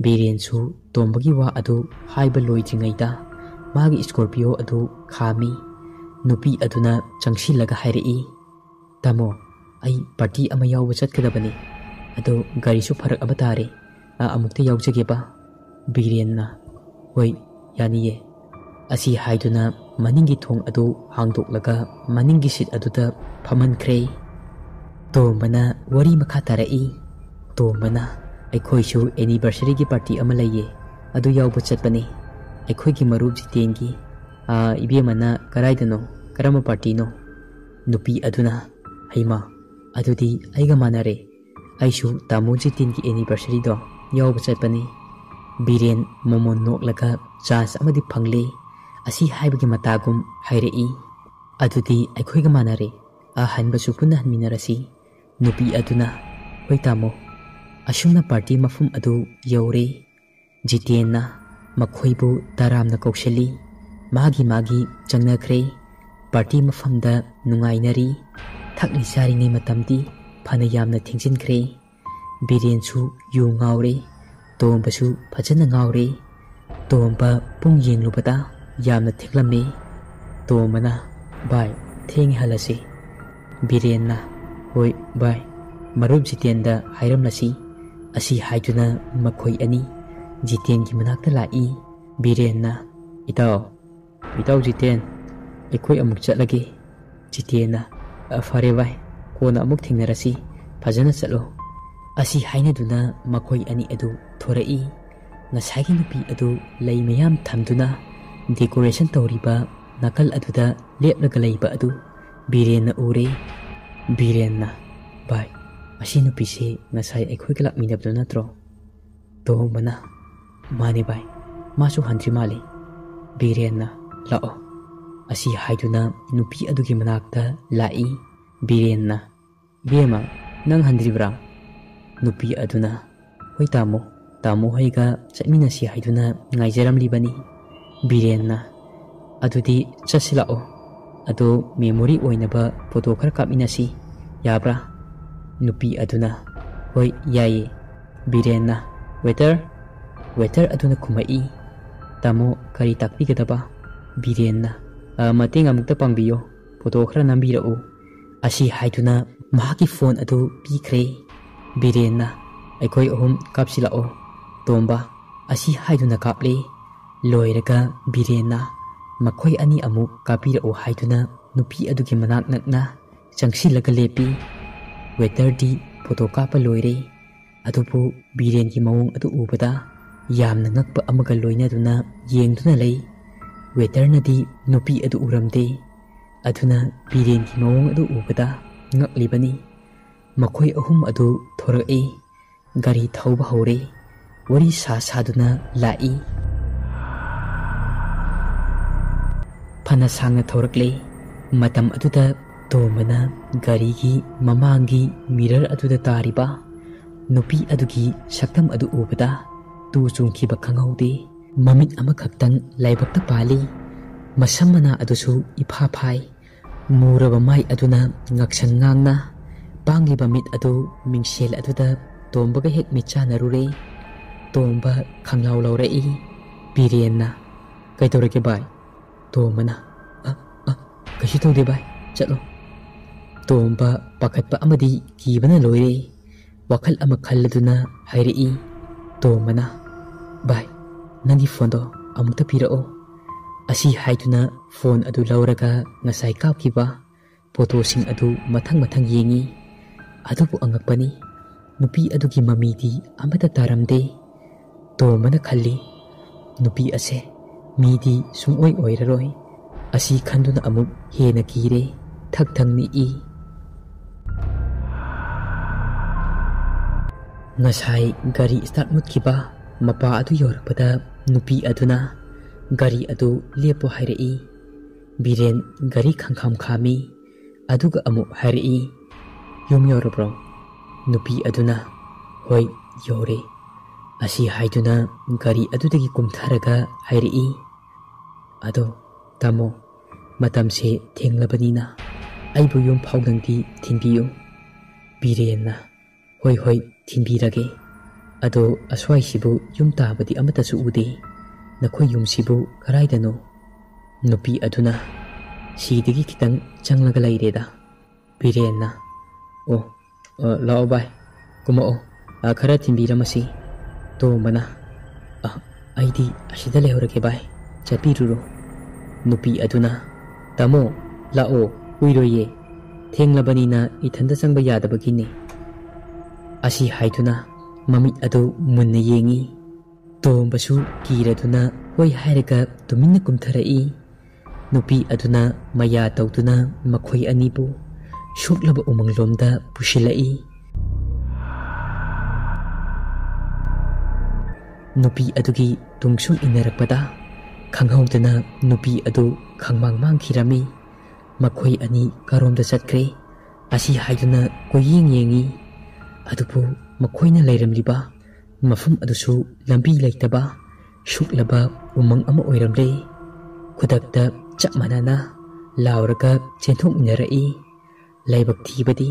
ꯕꯤꯔꯦꯟꯁꯨ ꯇꯣꯝꯕꯒꯤ ꯋꯥ ꯑꯗꯨ ꯍꯥꯏꯕ ꯂꯣꯏꯗ꯭ꯔꯤꯉꯩꯗ ꯃꯥꯒꯤ ꯁ꯭ꯀꯣꯔꯄꯤꯌꯣ ꯑꯗꯨ ꯈꯥꯝꯃꯤ꯫ ꯅꯨꯄꯤ ꯑꯗꯨꯅ ꯆꯪꯁꯤꯜꯂꯒ ꯍꯥꯏꯔꯛꯏ, "ꯇꯥꯃꯣ, ꯑꯩ ꯄꯥꯔꯇꯤ ꯑꯃ ꯌꯥꯎꯕ ꯆꯠꯀꯗꯕꯅꯤ꯫ ꯑꯗꯣ ꯒꯥꯔꯤꯁꯨ ꯐꯔꯛ ꯑꯃ ꯇꯥꯔꯦ꯫ ꯑ, ꯑꯃꯨꯛꯇ ꯌꯥꯎꯖꯒꯦꯕ?" ꯕꯤꯔꯦꯟꯅ, "ꯍꯣꯏ, ꯌꯥꯅꯤꯌꯦ꯫ ꯑꯁꯤ ꯍꯥꯏꯗꯨꯅ ꯃꯅꯤꯡꯒꯤ ꯊꯣꯡ ꯑꯗꯨ ꯍꯥꯡꯗꯣꯛꯂꯒ ꯃꯅꯤꯡꯒꯤ ꯁꯤꯠ ꯑꯗꯨꯗ ꯐꯝꯍꯟꯈ꯭ꯔꯦ꯫ ꯇꯣꯝꯕꯅ ꯋꯥꯔꯤ ꯃꯈꯥ ꯇꯥꯔꯛꯏ꯫ ꯇꯣꯝꯕꯅ, "ꯑꯩꯈꯣꯏꯁꯨ ꯑꯦꯅꯤꯚꯔꯁꯔꯤꯒꯤ ꯄꯥꯔꯇꯤ ꯑꯃ ꯂꯩꯌꯦ, ꯑꯗꯨ ꯌꯥꯎꯕ ꯆꯠꯄꯅꯦ, ꯑꯩꯈꯣꯏꯒꯤ ꯃꯔꯨꯞ ꯖꯤꯇꯦꯟꯒꯤ꯫" "ꯑꯥ, ꯏꯕꯦꯝꯃꯅ ꯀꯔꯥꯏꯗꯅꯣ? ꯀꯔꯝꯕ ꯄꯥꯔꯇꯤꯅꯣ?" ꯅꯨꯄꯤ ꯑꯗꯨꯅ, "ꯍꯩꯃꯥ, ꯑꯗꯨꯗꯤ ꯑꯩꯒ ꯃꯥꯟꯅꯔꯦ꯫ ꯑꯩꯁꯨ ꯇꯥꯃꯣ ꯖꯤꯇꯦꯟꯒꯤ ꯑꯦꯅꯤꯚꯔꯁꯔꯤꯗꯣ ꯌꯥꯎꯕ ꯆꯠꯄꯅꯤ꯫" ꯕꯤꯔꯦꯟ ꯃꯃꯣꯟ ꯅꯣꯛꯂꯒ ꯆꯥꯟꯁ ꯑꯃꯗꯤ ꯐꯪꯂꯦ꯫ ꯑꯁꯤ ꯍꯥꯏꯕꯒꯤ ꯃꯇꯥꯒꯨꯝ ꯍꯥꯏꯔꯛꯏ, "ꯑꯗꯨꯗꯤ ꯑꯩꯈꯣꯏꯒ ꯃꯥꯟꯅꯔꯦ, ꯑꯍꯟꯕꯁꯨ ꯄꯨꯟꯅ ꯍꯟꯃꯤꯟꯅꯔꯁꯤ꯫" ꯅꯨꯄꯤ ꯑꯗꯨꯅ, "ꯍꯣꯏ ꯇꯥꯃꯣ꯫" ꯑꯁꯨꯝꯅ ꯄꯥꯔꯇꯤ ꯃꯐꯝ ꯑꯗꯨ ꯌꯧꯔꯦ꯫ ꯖꯤꯇꯦꯟꯅ ꯃꯈꯣꯏꯕꯨ ꯇꯔꯥꯝꯅ ꯀꯧꯁꯤꯜꯂꯤ꯫ ꯃꯥꯒꯤ ꯃꯥꯒꯤ ꯆꯪꯅꯈ꯭ꯔꯦ꯫ ꯄꯥꯔꯇꯤ ꯃꯐꯝꯗ ꯅꯨꯡꯉꯥꯏꯅꯔꯤ꯫ ꯊꯛꯂꯤ ꯆꯥꯔꯤꯉꯩ ꯃꯇꯝꯗꯤ ꯐꯅ ꯌꯥꯝꯅ ꯊꯦꯡꯖꯤꯟꯈ꯭ꯔꯦ꯫ ꯕꯤꯔꯦꯟꯁꯨ ꯌꯨ ꯉꯥꯎꯔꯦ꯫ ꯇꯣꯝꯕꯁꯨ ꯐꯖꯅ ꯉꯥꯎꯔꯦ꯫ ꯇꯣꯝꯕ ꯄꯨꯡ ꯌꯦꯡꯂꯨꯕꯗ ꯌꯥꯝꯅ ꯊꯦꯡꯂꯝꯃꯤ꯫ ꯇꯣꯝꯕꯅ, "ꯚꯥꯏ, ꯊꯦꯡꯉꯦ, ꯍꯜꯂꯁꯤ꯫" ꯕꯤꯔꯦꯟꯅ, "ꯍꯣꯏ ꯚꯥꯏ, ꯃꯔꯨꯞ ꯖꯤꯇꯦꯟꯗ ꯍꯥꯏꯔꯝꯂꯁꯤ꯫" ꯑꯁꯤ ꯍꯥꯏꯗꯨꯅ ꯃꯈꯣꯏ ꯑꯅꯤ ꯖꯤꯇꯦꯟꯒꯤ ꯃꯅꯥꯛꯇ ꯂꯥꯛꯏ꯫ ꯕꯤꯔꯦꯟꯅ, "ꯏꯇꯥꯎ, ꯏꯇꯥꯎ ꯖꯤꯇꯦꯟ, ꯑꯩꯈꯣꯏ ꯑꯃꯨꯛ ꯆꯠꯂꯒꯦ꯫" ꯖꯤꯇꯦꯟꯅ, "ꯑ, ꯐꯔꯦ ꯚꯥꯏ, ꯀꯣꯟꯅ ꯑꯃꯨꯛ ꯊꯦꯡꯅꯔꯁꯤ, ꯐꯖꯅ ꯆꯠꯂꯣ꯫" ꯑꯁꯤ ꯍꯥꯏꯅꯗꯨꯅ ꯃꯈꯣꯏ ꯑꯅꯤ ꯑꯗꯨ ꯊꯣꯔꯛꯏ꯫ ꯉꯁꯥꯏꯒꯤ ꯅꯨꯄꯤ ꯑꯗꯨ ꯂꯩ ꯃꯌꯥꯝ ꯊꯝꯗꯨꯅ ꯗꯦꯀꯣꯔꯦꯁꯟ ꯇꯧꯔꯤꯕ ꯅꯥꯀꯜ ꯑꯗꯨꯗ ꯂꯦꯞꯂꯒ ꯂꯩꯕ ꯑꯗꯨ ꯕꯤꯔꯦꯟꯅ ꯎꯔꯦ꯫ ꯕꯤꯔꯦꯟꯅ, "ꯚꯥꯏ, ꯑꯁꯤ ꯅꯨꯄꯤꯁꯤ ꯉꯁꯥꯏ ꯑꯩꯈꯣꯏꯒ ꯂꯥꯛꯃꯤꯟꯅꯕꯗꯨ ꯅꯠꯇ꯭ꯔꯣ?" ꯇꯣꯝꯕꯅ, "ꯃꯥꯅꯦ ꯚꯥꯏ, ꯃꯥꯁꯨ ꯍꯟꯗ꯭ꯔꯤ ꯃꯥꯜꯂꯤ꯫" ꯕꯤꯔꯦꯟꯅ, "ꯂꯥꯛꯑꯣ꯫" ꯑꯁꯤ ꯍꯥꯏꯗꯨꯅ ꯅꯨꯄꯤ ꯑꯗꯨꯒꯤ ꯃꯅꯥꯛꯇ ꯂꯥꯛꯏ꯫ ꯕꯤꯔꯦꯟꯅ, "ꯏꯕꯦꯝꯃ, ꯅꯪ ꯍꯟꯗ꯭ꯔꯤꯕ꯭ꯔꯥ?" ꯅꯨꯄꯤ ꯑꯗꯨꯅ, "ꯍꯣꯏ ꯇꯥꯃꯣ, ꯇꯥꯃꯣ ꯍꯣꯏꯒ ꯆꯠꯃꯤꯟꯅꯁꯤ ꯍꯥꯏꯗꯨꯅ ꯉꯥꯏꯖꯔꯝꯂꯤꯕꯅꯤ꯫" ꯕꯤꯔꯦꯟꯅ, "ꯑꯗꯨꯗꯤ ꯆꯠꯁꯤ ꯂꯥꯛꯑꯣ꯫ ꯑꯗꯣ ꯃꯦꯃꯣꯔꯤ ꯑꯣꯏꯅꯕ ꯐꯣꯇꯣ ꯈꯔ ꯀꯥꯞꯃꯤꯟꯅꯁꯤ, ꯌꯥꯕ꯭ꯔꯥ?" ꯅꯨꯄꯤ ꯑꯗꯨꯅ, "ꯍꯣꯏ, ꯌꯥꯏꯌꯦ꯫" ꯕꯤꯔꯦꯟꯅ, "ꯋꯦꯇꯔ?" ꯋꯦꯇꯔ ꯑꯗꯨꯅ ꯈꯨꯝꯃꯛꯏ, "ꯇꯥꯃꯣ, ꯀꯔꯤ ꯇꯥꯛꯄꯤꯒꯗꯕ?" ꯕꯤꯔꯦꯟꯅ, "ꯑ, ꯃꯇꯦꯡ ꯑꯃꯨꯛꯇ ꯄꯥꯡꯕꯤꯌꯣ, ꯐꯣꯇꯣ ꯈꯔ ꯅꯝꯕꯤꯔꯛꯎ꯫" ꯑꯁꯤ ꯍꯥꯏꯗꯨꯅ ꯃꯍꯥꯛꯀꯤ ꯐꯣꯟ ꯑꯗꯨ ꯄꯤꯈ꯭ꯔꯦ꯫ ꯕꯤꯔꯦꯟꯅ, "ꯑꯩꯈꯣꯏ ꯑꯍꯨꯝ ꯀꯥꯞꯁꯤꯜꯂꯛꯑꯣ, ꯇꯣꯝꯕ," ꯑꯁꯤ ꯍꯥꯏꯗꯨꯅ ꯀꯥꯞꯂꯦ꯫ ꯂꯣꯏꯔꯒ ꯕꯤꯔꯦꯟꯅ ꯃꯈꯣꯏ ꯑꯅꯤ ꯑꯃꯨꯛ ꯀꯥꯞꯄꯤꯔꯛꯎ ꯍꯥꯏꯗꯨꯅ ꯅꯨꯄꯤ ꯑꯗꯨꯒꯤ ꯃꯅꯥꯛ ꯅꯛꯅ ꯆꯪꯁꯤꯜꯂꯒ ꯂꯦꯞꯄꯤ꯫ ꯋꯦꯇꯔꯗꯤ ꯐꯣꯇꯣ ꯀꯥꯞꯄ ꯂꯣꯏꯔꯦ꯫ ꯑꯗꯨꯕꯨ ꯕꯤꯔꯦꯟꯒꯤ ꯃꯑꯣꯡ ꯑꯗꯨ ꯎꯕꯗ ꯌꯥꯝꯅ ꯉꯛꯄ ꯑꯃꯒ ꯂꯣꯏꯅꯗꯨꯅ ꯌꯦꯡꯗꯨꯅ ꯂꯩ꯫ ꯋꯦꯇꯔꯅꯗꯤ ꯅꯨꯄꯤ ꯑꯗꯨ ꯎꯔꯝꯗꯦ꯫ ꯑꯗꯨꯅ ꯕꯤꯔꯦꯟꯒꯤ ꯃꯑꯣꯡ ꯑꯗꯨ ꯎꯕꯗ ꯉꯛꯂꯤꯕꯅꯤ꯫ ꯃꯈꯣꯏ ꯑꯍꯨꯝ ꯑꯗꯨ ꯊꯣꯔꯛꯏ꯫ ꯒꯥꯔꯤ ꯊꯧꯕ ꯍꯧꯔꯦ꯫ ꯋꯥꯔꯤ ꯁꯥ ꯁꯥꯗꯨꯅ ꯂꯥꯛꯏ꯫ ꯐꯅ ꯁꯥꯡꯅ ꯊꯧꯔꯛꯂꯦ꯫ ꯃꯇꯝ ꯑꯗꯨꯗ ꯇꯣꯝꯕꯅ ꯒꯥꯔꯤꯒꯤ ꯃꯃꯥꯡꯒꯤ ꯃꯤꯔꯔ ꯑꯗꯨꯗ ꯇꯥꯔꯤꯕ ꯅꯨꯄꯤ ꯑꯗꯨꯒꯤ ꯁꯛꯇꯝ ꯑꯗꯨ ꯎꯕꯗ ꯇꯨ ꯆꯨꯡꯈꯤꯕ ꯈꯪꯍꯧꯗꯦ꯫ ꯃꯃꯤꯠ ꯑꯃꯈꯛꯇꯪ ꯂꯥꯏꯕꯛꯇ ꯄꯥꯜꯂꯤ꯫ ꯃꯁꯝ ꯃꯅꯥ ꯑꯗꯨꯁꯨ ꯏꯐꯥ ꯐꯥꯏ꯫ ꯃꯨꯔꯕ ꯃꯥꯏ ꯑꯗꯨꯅ ꯉꯛꯁꯪ ꯉꯥꯡꯅ ꯄꯥꯡꯂꯤꯕ ꯃꯤꯠ ꯑꯗꯨ ꯃꯤꯡꯁꯦꯜ ꯑꯗꯨꯗ ꯇꯣꯝꯕꯒ ꯍꯦꯛ ꯃꯤꯠꯆꯥꯟꯅꯔꯨꯔꯦ꯫ ꯇꯣꯝꯕ ꯈꯪꯂꯥꯎ ꯂꯥꯎꯔꯛꯏ꯫ ꯕꯤꯔꯦꯟꯅ, "ꯀꯩꯗꯧꯔꯒꯦ ꯚꯥꯏ?" ꯇꯣꯝꯕꯅ, "ꯑ, ꯑ, ꯀꯩꯁꯨ ꯇꯧꯗꯦ ꯚꯥꯏ, ꯆꯠꯂꯣ꯫" ꯇꯣꯝꯕ ꯄꯥꯈꯠꯄ ꯑꯃꯗꯤ ꯀꯤꯕꯅ ꯂꯣꯏꯔꯦ꯫ ꯋꯥꯈꯜ ꯑꯃ ꯈꯜꯂꯗꯨꯅ ꯍꯥꯏꯔꯛꯏ꯫ ꯇꯣꯝꯕꯅ, "ꯚꯥꯏ, ꯅꯪꯒꯤ ꯐꯣꯟꯗꯣ ꯑꯃꯨꯛꯇ ꯄꯤꯔꯛꯑꯣ꯫" ꯑꯁꯤ ꯍꯥꯏꯗꯨꯅ ꯐꯣꯟ ꯑꯗꯨ ꯂꯧꯔꯒ ꯉꯁꯥꯏ ꯀꯥꯞꯈꯤꯕ ꯐꯣꯇꯣꯁꯤꯡ ꯑꯗꯨ ꯃꯊꯪ ꯃꯊꯪ ꯌꯦꯡꯉꯤ꯫ ꯑꯗꯨꯕꯨ ꯑꯉꯛꯄꯅꯤ, ꯅꯨꯄꯤ ꯑꯗꯨꯒꯤ ꯃꯃꯤꯗꯤ ꯑꯃꯠꯇ ꯇꯥꯔꯝꯗꯦ꯫ ꯇꯣꯝꯕꯅ ꯈꯜꯂꯤ, "ꯅꯨꯄꯤ ꯑꯁꯦ ꯃꯤꯗꯤ ꯁꯨꯡꯑꯣꯏ ꯑꯣꯏꯔꯔꯣꯏ꯫" ꯑꯁꯤ ꯈꯟꯗꯨꯅ ꯑꯃꯨꯛ ꯍꯦꯟꯅ ꯀꯤꯔꯦ, ꯊꯛ ꯊꯛ ꯅꯤꯛꯏ꯫ ꯉꯁꯥꯏ ꯒꯥꯔꯤ ꯁ꯭ꯇꯥꯔꯠ ꯃꯨꯠꯈꯤꯕ ꯃꯄꯥ ꯑꯗꯨ ꯌꯧꯔꯛꯄꯗ ꯅꯨꯄꯤ ꯑꯗꯨꯅ ꯒꯥꯔꯤ ꯑꯗꯨ ꯂꯦꯞꯄꯣ ꯍꯥꯏꯔꯛꯏ꯫ ꯕꯤꯔꯦꯟ ꯒꯥꯔꯤ ꯈꯪꯈꯥꯝ ꯈꯥꯝꯃꯤ꯫ ꯑꯗꯨꯒ ꯑꯃꯨꯛ ꯍꯥꯏꯔꯛꯏ, "ꯌꯨꯝ ꯌꯧꯔꯕ꯭ꯔꯣ?" ꯅꯨꯄꯤ ꯑꯗꯨꯅ, "ꯍꯣꯏ, ꯌꯧꯔꯦ꯫" ꯑꯁꯤ ꯍꯥꯏꯗꯨꯅ ꯒꯥꯔꯤ ꯑꯗꯨꯗꯒꯤ ꯀꯨꯝꯊꯔꯒ ꯍꯥꯏꯔꯛꯏ, "ꯑꯗꯣ ꯇꯥꯃꯣ, ꯃꯇꯝꯁꯦ ꯊꯦꯡꯂꯕꯅꯤꯅ ꯑꯩꯕꯨ ꯌꯨꯝ ꯐꯥꯎꯗꯪꯗꯤ ꯊꯤꯟꯕꯤꯌꯨ꯫" ꯕꯤꯔꯦꯟꯅ, "ꯍꯣꯏ, ꯍꯣꯏ, ꯊꯤꯟꯕꯤꯔꯒꯦ꯫ ꯑꯗꯣ ꯑꯁ꯭ꯋꯥꯏꯁꯤꯕꯨ ꯌꯨꯝ ꯇꯥꯕꯗꯤ ꯑꯃꯠꯇꯁꯨ ꯎꯗꯦ꯫ ꯅꯈꯣꯏ ꯌꯨꯝꯁꯤꯕꯨ ꯀꯔꯥꯏꯗꯅꯣ?" ꯅꯨꯄꯤ ꯑꯗꯨꯅ, "ꯁꯤꯗꯒꯤ ꯈꯤꯇꯪ ꯆꯪꯂꯒ ꯂꯩꯔꯦꯗ꯫" ꯕꯤꯔꯦꯟꯅ, "ꯑꯣ, ꯑ, ꯂꯥꯛꯑꯣ ꯚꯥꯏ, ꯀꯨꯝꯃꯛꯑꯣ, ꯑ, ꯈꯔ ꯊꯤꯟꯕꯤꯔꯝꯃꯁꯤ꯫" ꯇꯣꯝꯕꯅ, "ꯑ, ꯑꯩꯗꯤ ꯑꯁꯤꯗ ꯂꯩꯍꯧꯔꯒꯦ ꯚꯥꯏ, ꯆꯠꯄꯤꯔꯨꯔꯣ꯫" ꯅꯨꯄꯤ ꯑꯗꯨꯅ, "ꯇꯥꯃꯣ, ꯂꯥꯛꯑꯣ, ꯀꯨꯏꯔꯣꯏꯌꯦ, ꯊꯦꯡꯂꯕꯅꯤꯅ ꯏꯊꯟꯇ ꯆꯪꯕ ꯌꯥꯗꯕꯒꯤꯅꯦ꯫" ꯑꯁꯤ ꯍꯥꯏꯗꯨꯅ ꯃꯃꯤꯠ ꯑꯗꯨ ꯃꯨꯟꯅ ꯌꯦꯡꯉꯤ꯫ ꯇꯣꯝꯕꯁꯨ ꯀꯤꯔꯗꯨꯅ ꯍꯣꯏ ꯍꯥꯏꯔꯒ ꯇꯨꯃꯤꯟꯅ ꯀꯨꯝꯊꯔꯛꯏ꯫ ꯅꯨꯄꯤ ꯑꯗꯨꯅ ꯃꯌꯥ ꯇꯧꯗꯨꯅ ꯃꯈꯣꯏ ꯑꯅꯤꯕꯨ ꯁꯣꯛꯂꯕ ꯎꯃꯪꯂꯣꯝꯗ ꯄꯨꯁꯤꯜꯂꯛꯏ꯫ ꯅꯨꯄꯤ ꯑꯗꯨꯒꯤ ꯇꯨꯡꯁꯨꯝ ꯏꯟꯅꯔꯛꯄꯗ ꯈꯪꯍꯧꯗꯅ ꯅꯨꯄꯤ ꯑꯗꯨ ꯈꯪꯃꯥꯡ ꯃꯥꯡꯈꯤꯔꯝꯃꯤ꯫ ꯃꯈꯣꯏ ꯑꯅꯤ ꯀꯔꯣꯝꯗ ꯆꯠꯈ꯭ꯔꯦ ꯑꯁꯤ ꯍꯥꯏꯗꯨꯅ ꯀꯣꯏꯌꯦꯡ ꯌꯦꯡꯉꯤ꯫ ꯑꯗꯨꯕꯨ ꯃꯈꯣꯏꯅ ꯂꯩꯔꯝꯂꯤꯕ ꯃꯐꯝ ꯑꯗꯨꯁꯨ ꯂꯝꯕꯤ ꯂꯩꯇꯕ ꯁꯨꯛꯂꯕ ꯎꯃꯪ ꯑꯃ ꯑꯣꯏꯔꯝꯂꯦ꯫ ꯈꯨꯗꯛꯇ ꯆꯞ ꯃꯥꯟꯅꯅ ꯂꯥꯎꯔꯒ ꯆꯦꯟꯊꯣꯛꯃꯤꯟꯅꯔꯛꯏ꯫ ꯂꯥꯏꯕꯛ ꯊꯤꯕꯗꯤ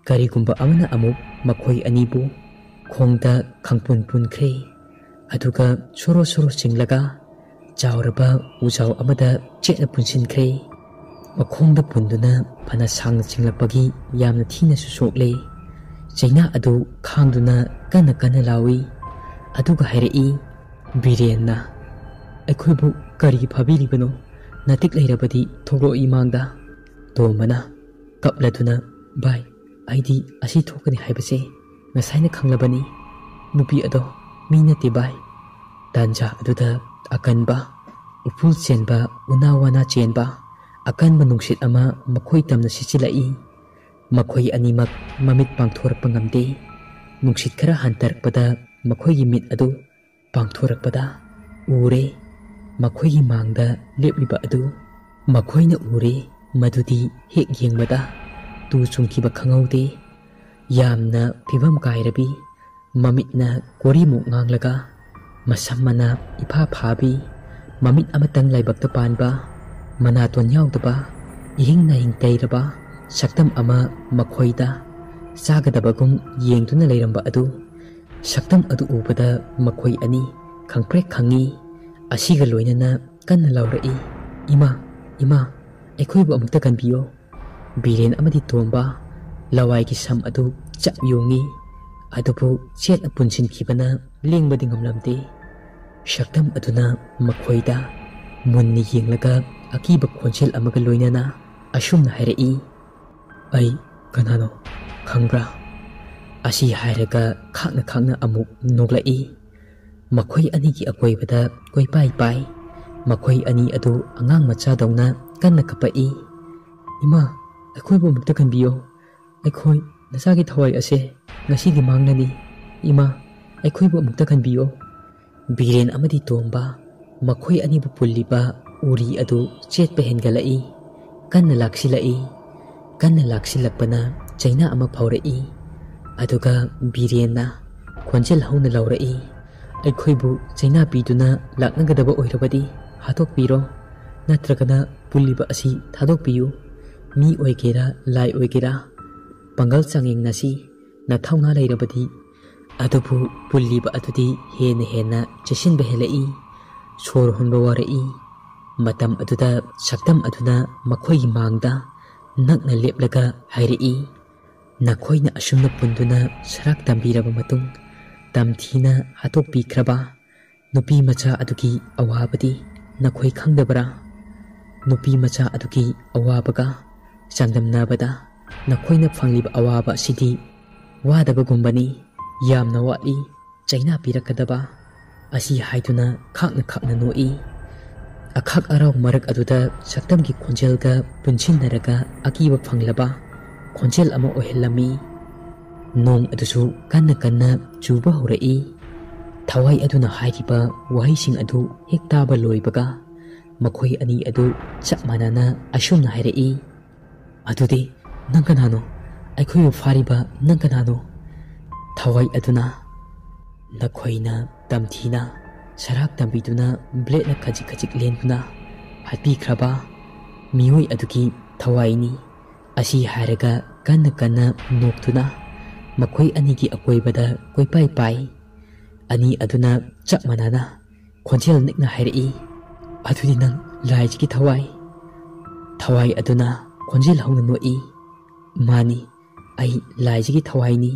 ꯀꯔꯤꯒꯨꯝꯕ ꯑꯃꯅ ꯑꯃꯨꯛ ꯃꯈꯣꯏ ꯑꯅꯤꯕꯨ ꯈꯣꯡꯗ ꯈꯪꯄꯨꯟ ꯄꯨꯟꯈ꯭ꯔꯦ꯫ ꯑꯗꯨꯒ ꯁꯣꯔꯣ ꯁꯣꯔꯣ ꯆꯤꯡꯂꯒ ꯆꯥꯎꯔꯕ ꯎꯖꯥꯎ ꯑꯃꯗ ꯆꯦꯠꯅ ꯄꯨꯟꯁꯤꯟꯈ꯭ꯔꯦ꯫ ꯃꯈꯣꯡꯗ ꯄꯨꯟꯗꯨꯅ ꯐꯅ ꯁꯥꯡꯅ ꯆꯤꯡꯂꯛꯄꯒꯤ ꯌꯥꯝꯅ ꯊꯤꯅꯁꯨ ꯁꯣꯛꯂꯦ꯫ ꯆꯩꯅꯥ ꯑꯗꯨ ꯈꯥꯡꯗꯨꯅ ꯀꯟꯅ ꯀꯟꯅ ꯂꯥꯎꯏ꯫ ꯑꯗꯨꯒ ꯍꯥꯏꯔꯛꯏ, "ꯕꯤꯔꯦꯟꯅ ꯑꯩꯈꯣꯏꯕꯨ ꯀꯔꯤꯒꯤ ꯐꯥꯕꯤꯔꯤꯕꯅꯣ? ꯅꯇꯤꯛ ꯂꯩꯔꯕꯗꯤ ꯊꯣꯛꯂꯛꯑꯣ ꯏꯃꯥꯡꯗ꯫" ꯇꯣꯝꯕꯅ ꯀꯞꯂꯗꯨꯅ, "ꯚꯥꯏ, ꯑꯩꯗꯤ ꯑꯁꯤ ꯊꯣꯛꯀꯅꯤ ꯍꯥꯏꯕꯁꯦ ꯉꯁꯥꯏꯅ ꯈꯪꯂꯕꯅꯤ꯫ ꯅꯨꯄꯤ ꯑꯗꯣ ꯃꯤ ꯅꯠꯇꯦ ꯚꯥꯏ꯫" ꯇꯥꯟꯖꯥ ꯑꯗꯨꯗ ꯑꯀꯟꯕ ꯎꯐꯨꯜ ꯆꯦꯟꯕ, ꯎꯅꯥ ꯋꯥꯅꯥ ꯆꯦꯟꯕ ꯑꯀꯟꯕ ꯅꯨꯡꯁꯤꯠ ꯑꯃ ꯃꯈꯣꯏ ꯇꯝꯅ ꯁꯤꯠꯆꯤꯜꯂꯛꯏ꯫ ꯃꯈꯣꯏ ꯑꯅꯤꯃꯛ ꯃꯃꯤꯠ ꯄꯥꯡꯊꯣꯔꯛꯄ ꯉꯝꯗꯦ꯫ ꯅꯨꯡꯁꯤꯠ ꯈꯔ ꯍꯟꯊꯔꯛꯄꯗ ꯃꯈꯣꯏꯒꯤ ꯃꯤꯠ ꯑꯗꯨ ꯄꯥꯡꯊꯣꯔꯛꯄꯗ ꯎꯔꯦ꯫ ꯃꯈꯣꯏꯒꯤ ꯃꯥꯡꯗ ꯂꯦꯞꯂꯤꯕ ꯑꯗꯨ ꯃꯈꯣꯏꯅ ꯎꯔꯦ꯫ ꯃꯗꯨꯗꯤ ꯍꯦꯛ ꯌꯦꯡꯕꯗ ꯇꯨ ꯆꯨꯡꯈꯤꯕ ꯈꯪꯍꯧꯗꯦ꯫ ꯌꯥꯝꯅ ꯐꯤꯕꯝ ꯀꯥꯏꯔꯕꯤ, ꯃꯃꯤꯠꯅ ꯀꯣꯔꯤꯃꯨꯛ ꯉꯥꯡꯂꯒ, ꯃꯁꯝ ꯃꯅꯥ ꯏꯐꯥ ꯐꯥꯕꯤ, ꯃꯃꯤꯠ ꯑꯃꯇꯪ ꯂꯥꯏꯕꯛꯇ ꯄꯥꯟꯕ, ꯃꯅꯥꯇꯣꯟ ꯌꯥꯎꯗꯕ, ꯏꯍꯤꯡ ꯅꯥꯍꯤꯡ ꯇꯩꯔꯕ ꯁꯛꯇꯝ ꯑꯃ ꯃꯈꯣꯏꯗ ꯆꯥꯒꯗꯕꯒꯨꯝ ꯌꯦꯡꯗꯨꯅ ꯂꯩꯔꯝꯕ ꯑꯗꯨ, ꯁꯛꯇꯝ ꯑꯗꯨ ꯎꯕꯗ ꯃꯈꯣꯏ ꯑꯅꯤ ꯈꯪꯄ꯭ꯔꯦꯛ ꯈꯪꯉꯤ꯫ ꯑꯁꯤꯒ ꯂꯣꯏꯅꯅ ꯀꯟꯅ ꯂꯥꯎꯔꯛꯏ, "ꯏꯃꯥ, ꯏꯃꯥ, ꯑꯩꯈꯣꯏꯕꯨ ꯑꯃꯨꯛꯇ ꯀꯟꯕꯤꯌꯣ!" ꯕꯤꯔꯦꯟ ꯑꯃꯗꯤ ꯇꯣꯝꯕ ꯂꯋꯥꯏꯒꯤ ꯁꯝ ꯑꯗꯨ ꯆꯞ ꯌꯨꯡꯏ꯫ ꯑꯗꯨꯕꯨ ꯆꯦꯠꯅ ꯄꯨꯟꯁꯤꯟꯈꯤꯕꯅ ꯂꯦꯡꯕꯗꯤ ꯉꯝꯂꯝꯗꯦ꯫ ꯁꯛꯇꯝ ꯑꯗꯨꯅ ꯃꯈꯣꯏꯗ ꯃꯨꯟꯅ ꯌꯦꯡꯂꯒ ꯑꯀꯤꯕ ꯈꯣꯟꯖꯦꯜ ꯑꯃꯒ ꯂꯣꯏꯅꯅ ꯑꯁꯨꯝꯅ ꯍꯥꯏꯔꯛꯏ, "ꯑꯩ ꯀꯅꯥꯅꯣ ꯈꯪꯕ꯭ꯔꯥ?" ꯑꯁꯤ ꯍꯥꯏꯔꯒ ꯈꯥꯛꯅ ꯈꯥꯛꯅ ꯑꯃꯨꯛ ꯅꯣꯛꯂꯛꯏ꯫ ꯃꯈꯣꯏ ꯑꯅꯤꯒꯤ ꯑꯀꯣꯏꯕꯗ ꯀꯣꯏꯄꯥꯏ ꯄꯥꯏ꯫ ꯃꯈꯣꯏ ꯑꯅꯤ ꯑꯗꯨ ꯑꯉꯥꯡ ꯃꯆꯥꯗꯧꯅ ꯀꯟꯅ ꯀꯞꯄꯛꯏ꯫ "ꯏꯃꯥ, ꯑꯩꯈꯣꯏꯕꯨ ꯑꯃꯨꯛꯇ ꯀꯟꯕꯤꯌꯣ꯫ ꯑꯩꯈꯣꯏ ꯅꯆꯥꯒꯤ ꯊꯋꯥꯏ ꯑꯁꯦ ꯉꯁꯤꯗꯤ ꯃꯥꯡꯂꯅꯤ꯫ ꯏꯃꯥ, ꯑꯩꯈꯣꯏꯕꯨ ꯑꯃꯨꯛꯇ ꯀꯟꯕꯤꯌꯣ꯫" ꯕꯤꯔꯦꯟ ꯑꯃꯗꯤ ꯇꯣꯝꯕ ꯃꯈꯣꯏ ꯑꯅꯤꯕꯨ ꯄꯨꯜꯂꯤꯕ ꯎꯔꯤ ꯑꯗꯨ ꯆꯦꯠꯄ ꯍꯦꯟꯒꯠꯂꯛꯏ꯫ ꯀꯟꯅ ꯂꯥꯛꯁꯤꯜꯂꯛꯏ꯫ ꯀꯟꯅ ꯂꯥꯛꯁꯤꯜꯂꯛꯄꯅ ꯆꯩꯅꯥ ꯑꯃ ꯐꯥꯎꯔꯛꯏ꯫ ꯑꯗꯨꯒ ꯕꯤꯔꯦꯟꯅ ꯈꯣꯟꯖꯦꯜ ꯍꯧꯅ ꯂꯥꯎꯔꯛꯏ, "ꯑꯩꯈꯣꯏꯕꯨ ꯆꯩꯅꯥ ꯄꯤꯗꯨꯅ ꯂꯥꯛꯅꯒꯗꯕ ꯑꯣꯏꯔꯕꯗꯤ ꯍꯥꯠꯇꯣꯛꯄꯤꯔꯣ, ꯅꯠꯇ꯭ꯔꯒꯅ ꯄꯨꯜꯂꯤꯕ ꯑꯁꯤ ꯊꯥꯗꯣꯛꯄꯤꯌꯨ꯫ ꯃꯤ ꯑꯣꯏꯒꯦꯔꯥ, ꯂꯥꯏ ꯑꯣꯏꯒꯦꯔꯥ, ꯄꯥꯡꯒꯜ ꯆꯥꯡꯌꯦꯡꯅꯁꯤ, ꯅꯊꯧꯅꯥ ꯂꯩꯔꯕꯗꯤ꯫" ꯑꯗꯨꯕꯨ ꯄꯨꯜꯂꯤꯕ ꯑꯗꯨꯗꯤ ꯍꯦꯟꯅ ꯍꯦꯟꯅ ꯆꯦꯁꯤꯟꯕ ꯍꯦꯜꯂꯛꯏ꯫ ꯁꯣꯔ ꯍꯣꯟꯕ ꯋꯥꯔꯛꯏ꯫ ꯃꯇꯝ ꯑꯗꯨꯗ ꯁꯛꯇꯝ ꯑꯗꯨꯅ ꯃꯈꯣꯏꯒꯤ ꯃꯥꯡꯗ ꯅꯛꯅ ꯂꯦꯞꯂꯒ ꯍꯥꯏꯔꯛꯏ, "ꯅꯈꯣꯏꯅ ꯑꯁꯨꯝꯅ ꯄꯨꯟꯗꯨꯅ ꯁꯔꯥꯛ ꯇꯝꯕꯤꯔꯕ ꯃꯇꯨꯡ, ꯇꯝꯊꯤꯅ ꯍꯥꯠꯇꯣꯛꯄꯤꯈ꯭ꯔꯕ ꯅꯨꯄꯤ ꯃꯆꯥ ꯑꯗꯨꯒꯤ ꯑꯋꯥꯕꯗꯤ ꯅꯈꯣꯏ ꯈꯪꯗꯕ꯭ꯔꯥ? ꯅꯨꯄꯤ ꯃꯆꯥ ꯑꯗꯨꯒꯤ ꯑꯋꯥꯕꯒ ꯆꯥꯡꯗꯝꯅꯕꯗ ꯅꯈꯣꯏꯅ ꯐꯪꯂꯤꯕ ꯑꯋꯥꯕ ꯑꯁꯤꯗꯤ ꯋꯥꯗꯕꯒꯨꯝꯕꯅꯤ꯫ ꯌꯥꯝꯅ ꯋꯥꯠꯂꯤ ꯆꯩꯅꯥ ꯄꯤꯔꯛꯀꯗꯕ꯫" ꯑꯁꯤ ꯍꯥꯏꯗꯨꯅ ꯈꯥꯛꯅ ꯈꯥꯛꯅ ꯅꯣꯛꯏ꯫ ꯑꯈꯥꯛ ꯑꯔꯥꯎ ꯃꯔꯛ ꯑꯗꯨꯗ ꯁꯛꯇꯝꯒꯤ ꯈꯣꯟꯖꯦꯜꯒ ꯄꯨꯟꯁꯤꯟꯅꯔꯒ ꯑꯀꯤꯕ ꯐꯪꯂꯕ ꯈꯣꯟꯖꯦꯜ ꯑꯃ ꯑꯣꯏꯍꯜꯂꯝꯃꯤ꯫ ꯅꯣꯡ ꯑꯗꯨꯁꯨ ꯀꯟꯅ ꯀꯟꯅ ꯆꯨꯕ ꯍꯧꯔꯛꯏ꯫ ꯊꯋꯥꯏ ꯑꯗꯨꯅ ꯍꯥꯏꯔꯤꯕ ꯋꯥꯍꯩꯁꯤꯡ ꯑꯗꯨ ꯍꯦꯛ ꯇꯥꯕ ꯂꯣꯏꯕꯒ, ꯃꯈꯣꯏ ꯑꯅꯤ ꯑꯗꯨ ꯆꯞ ꯃꯥꯟꯅꯅ ꯑꯁꯨꯝꯅ ꯍꯥꯏꯔꯛꯏ, "ꯑꯗꯨꯗꯤ ꯅꯪ ꯀꯅꯥꯅꯣ? ꯑꯩꯈꯣꯏꯕꯨ ꯐꯥꯔꯤꯕ ꯅꯪ ꯀꯅꯥꯅꯣ?" ꯊꯋꯥꯏ ꯑꯗꯨꯅ, "ꯅꯈꯣꯏꯅ ꯇꯝꯊꯤꯅ ꯁꯔꯥꯛ ꯇꯝꯕꯤꯗꯨꯅ ꯕ꯭ꯂꯦꯗꯅ ꯈꯖꯤꯛ ꯈꯖꯤꯛ ꯂꯦꯟꯗꯨꯅ ꯍꯥꯠꯄꯤꯈ꯭ꯔꯕ ꯃꯤꯑꯣꯏ ꯑꯗꯨꯒꯤ ꯊꯋꯥꯏꯅꯤ꯫" ꯑꯁꯤ ꯍꯥꯏꯔꯒ ꯀꯟꯅ ꯀꯟꯅ ꯅꯣꯛꯇꯨꯅ ꯃꯈꯣꯏ ꯑꯅꯤꯒꯤ ꯑꯀꯣꯏꯕꯗ ꯀꯣꯏꯄꯥꯏ ꯄꯥꯏ꯫ ꯑꯅꯤ ꯑꯗꯨꯅ ꯆꯞ ꯃꯥꯟꯅꯅ ꯈꯣꯟꯖꯦꯜ ꯅꯦꯛꯅ ꯍꯥꯏꯔꯛꯏ, "ꯑꯗꯨꯗꯤ ꯅꯪ ꯂꯥꯏꯁꯤꯒꯤ ꯊꯋꯥꯏ?" ꯊꯋꯥꯏ ꯑꯗꯨꯅ, ꯈꯣꯟꯖꯦꯜ ꯍꯧꯅ ꯅꯣꯛꯏ꯫ "ꯃꯥꯅꯤ, ꯑꯩ ꯂꯥꯏꯖꯒꯤ ꯊꯋꯥꯏꯅꯤ꯫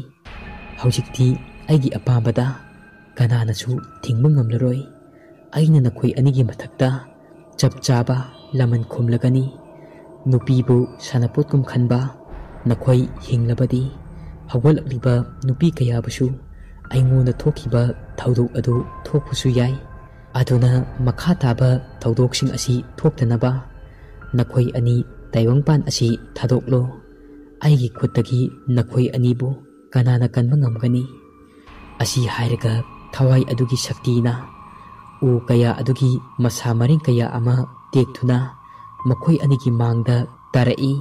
ꯍꯧꯖꯤꯛꯇꯤ ꯑꯩꯒꯤ ꯑꯄꯥꯝꯕꯗ ꯀꯅꯥꯅꯁꯨ ꯊꯤꯡꯕ ꯉꯝꯂꯔꯣꯏ꯫ ꯑꯩꯅ ꯅꯈꯣꯏ ꯑꯅꯤꯒꯤ ꯃꯊꯛꯇ ꯆꯞ ꯆꯥꯕ ꯂꯃꯟ ꯈꯨꯝꯂꯒꯅꯤ꯫ ꯅꯨꯄꯤꯕꯨ ꯁꯥꯟꯅꯄꯣꯠꯀꯨꯝ ꯈꯟꯕ ꯅꯈꯣꯏ ꯍꯤꯡꯂꯕꯗꯤ, ꯍꯧꯒꯠꯂꯛꯂꯤꯕ ꯅꯨꯄꯤ ꯀꯌꯥꯕꯨꯁꯨ ꯑꯩꯉꯣꯟꯗ ꯊꯣꯛꯈꯤꯕ ꯊꯧꯗꯣꯛ ꯑꯗꯨ ꯊꯣꯛꯄꯁꯨ ꯌꯥꯏ꯫ ꯑꯗꯨꯅ ꯃꯈꯥ ꯇꯥꯕ ꯊꯧꯗꯣꯛꯁꯤꯡ ꯑꯁꯤ ꯊꯣꯛꯇꯅꯕ ꯅꯈꯣꯏ ꯑꯅꯤ ꯇꯥꯏꯕꯪꯄꯥꯟ ꯑꯁꯤ ꯊꯥꯗꯣꯛꯂꯣ꯫ ꯑꯩꯒꯤ ꯈꯨꯠꯇꯒꯤ ꯅꯈꯣꯏ ꯑꯅꯤꯕꯨ ꯀꯅꯥꯅ ꯀꯟꯕ ꯉꯝꯒꯅꯤ?" ꯑꯁꯤ ꯍꯥꯏꯔꯒ ꯊꯋꯥꯏ ꯑꯗꯨꯒꯤ ꯁꯛꯇꯤꯅ ꯎ ꯀꯌꯥ ꯑꯗꯨꯒꯤ ꯃꯁꯥ ꯃꯔꯦꯡ ꯀꯌꯥ ꯑꯃ ꯇꯦꯛꯇꯨꯅ ꯃꯈꯣꯏ ꯑꯅꯤꯒꯤ ꯃꯥꯡꯗ ꯇꯥꯔꯛꯏ꯫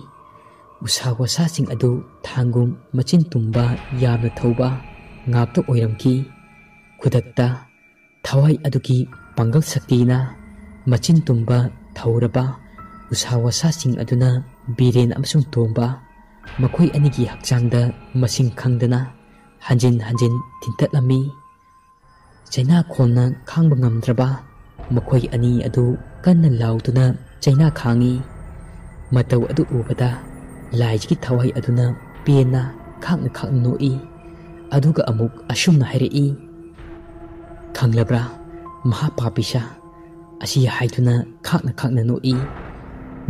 ꯎꯁꯥ ꯋꯥꯁꯥꯁꯤꯡ ꯑꯗꯨ ꯊꯥꯡꯒꯨꯝ ꯃꯆꯤꯟ ꯇꯨꯝꯕ, ꯌꯥꯝꯅ ꯊꯧꯕ ꯉꯥꯛꯇ ꯑꯣꯏꯔꯝꯈꯤ꯫ ꯈꯨꯗꯛꯇ ꯊꯋꯥꯏ ꯑꯗꯨꯒꯤ ꯄꯥꯡꯒꯜ ꯁꯛꯇꯤꯅ ꯃꯆꯤꯟ ꯇꯨꯝꯕ ꯊꯧꯔꯕ ꯎꯁꯥ ꯋꯥꯁꯥꯁꯤꯡ ꯑꯗꯨꯅ ꯕꯤꯔꯦꯟ ꯑꯃꯁꯨꯡ ꯇꯣꯝꯕ ꯃꯈꯣꯏ ꯑꯅꯤꯒꯤ ꯍꯛꯆꯥꯡꯗ ꯃꯁꯤꯡ ꯈꯪꯗꯅ ꯍꯟꯖꯤꯟ ꯍꯟꯖꯤꯟ ꯊꯤꯟꯇꯠꯂꯝꯃꯤ꯫ ꯆꯩꯅꯥꯈꯣꯟꯅ ꯈꯥꯡꯕ ꯉꯝꯗ꯭ꯔꯕ ꯃꯈꯣꯏ ꯑꯅꯤ ꯑꯗꯨ ꯀꯟꯅ ꯂꯥꯎꯗꯨꯅ ꯆꯩꯅꯥ ꯈꯥꯡꯉꯤ꯫ ꯃꯇꯧ ꯑꯗꯨ ꯎꯕꯗ ꯂꯥꯏꯖꯒꯤ ꯊꯋꯥꯏ ꯑꯗꯨꯅ ꯄꯦꯟꯅ ꯈꯥꯛꯅ ꯈꯥꯛꯅ ꯅꯣꯛꯏ꯫ ꯑꯗꯨꯒ ꯑꯃꯨꯛ ꯑꯁꯨꯝꯅ ꯍꯥꯏꯔꯛꯏ, "ꯈꯪꯂꯕ꯭ꯔꯥ, ꯃꯍꯥꯄꯥꯄꯤꯁꯥ?" ꯑꯁꯤ ꯍꯥꯏꯗꯨꯅ ꯈꯥꯛꯅ ꯈꯥꯛꯅ ꯅꯣꯛꯏ꯫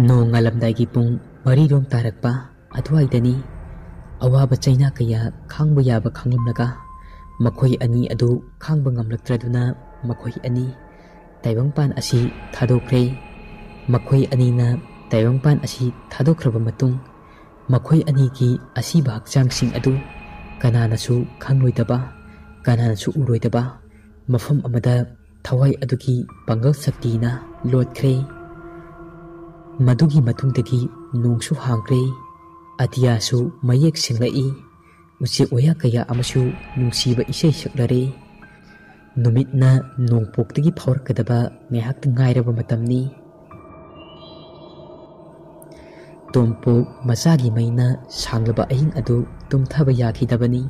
ꯅꯣꯡ ꯉꯥꯜꯂꯝꯗꯥꯏꯒꯤ ꯄꯨꯡ ꯃꯔꯤꯔꯣꯝ ꯇꯥꯔꯛꯄ ꯑꯗꯨꯋꯥꯏꯗꯅꯤ꯫ ꯑꯋꯥꯕ ꯆꯩꯅꯥ ꯀꯌꯥ ꯈꯥꯡꯕ ꯌꯥꯕ ꯈꯥꯡꯂꯝꯂꯒ ꯃꯈꯣꯏ ꯑꯅꯤ ꯑꯗꯨ ꯈꯥꯡꯕ ꯉꯝꯂꯛꯇ꯭ꯔꯗꯨꯅ ꯃꯈꯣꯏ ꯑꯅꯤ ꯇꯥꯏꯕꯪꯄꯥꯟ ꯑꯁꯤ ꯊꯥꯗꯣꯛꯈ꯭ꯔꯦ꯫ ꯃꯈꯣꯏ ꯑꯅꯤꯅ ꯇꯥꯏꯕꯪꯄꯥꯟ ꯑꯁꯤ ꯊꯥꯗꯣꯛꯈ꯭ꯔꯕ ꯃꯇꯨꯡ ꯃꯈꯣꯏ ꯑꯅꯤꯒꯤ ꯑꯁꯤꯕ ꯍꯛꯆꯥꯡꯁꯤꯡ ꯑꯗꯨ ꯀꯅꯥꯅꯁꯨ ꯈꯪꯂꯣꯏꯗꯕ, ꯀꯅꯥꯅꯁꯨ ꯎꯔꯣꯏꯗꯕ ꯃꯐꯝ ꯑꯃꯗ ꯊꯋꯥꯏ ꯑꯗꯨꯒꯤ ꯄꯥꯡꯒꯜ ꯁꯛꯇꯤꯅ ꯂꯣꯠꯈ꯭ꯔꯦ꯫ ꯃꯗꯨꯒꯤ ꯃꯇꯨꯡꯗꯒꯤ ꯅꯣꯡꯁꯨ ꯍꯥꯡꯈ꯭ꯔꯦ꯫ ꯑꯇꯤꯌꯥꯁꯨ ꯃꯌꯦꯛ ꯁꯦꯡꯂꯛꯏ꯫ ꯎꯆꯦꯛ ꯋꯥꯌꯥ ꯀꯌꯥ ꯑꯃꯁꯨ ꯅꯨꯡꯁꯤꯕ ꯏꯁꯩ ꯁꯛꯂꯔꯦ꯫ ꯅꯨꯃꯤꯠꯅ ꯅꯣꯡꯄꯣꯛꯇꯒꯤ ꯐꯥꯎꯔꯛꯀꯗꯕ ꯉꯥꯏꯍꯥꯛꯇ ꯉꯥꯏꯔꯕ ꯃꯇꯝꯅꯤ꯫ ꯇꯣꯝꯄꯣꯛ ꯃꯆꯥꯒꯤ ꯃꯩꯅ ꯁꯥꯡꯂꯕ ꯑꯍꯤꯡ ꯑꯗꯨ ꯇꯨꯝꯊꯕ ꯌꯥꯈꯤꯗꯕꯅꯤ꯫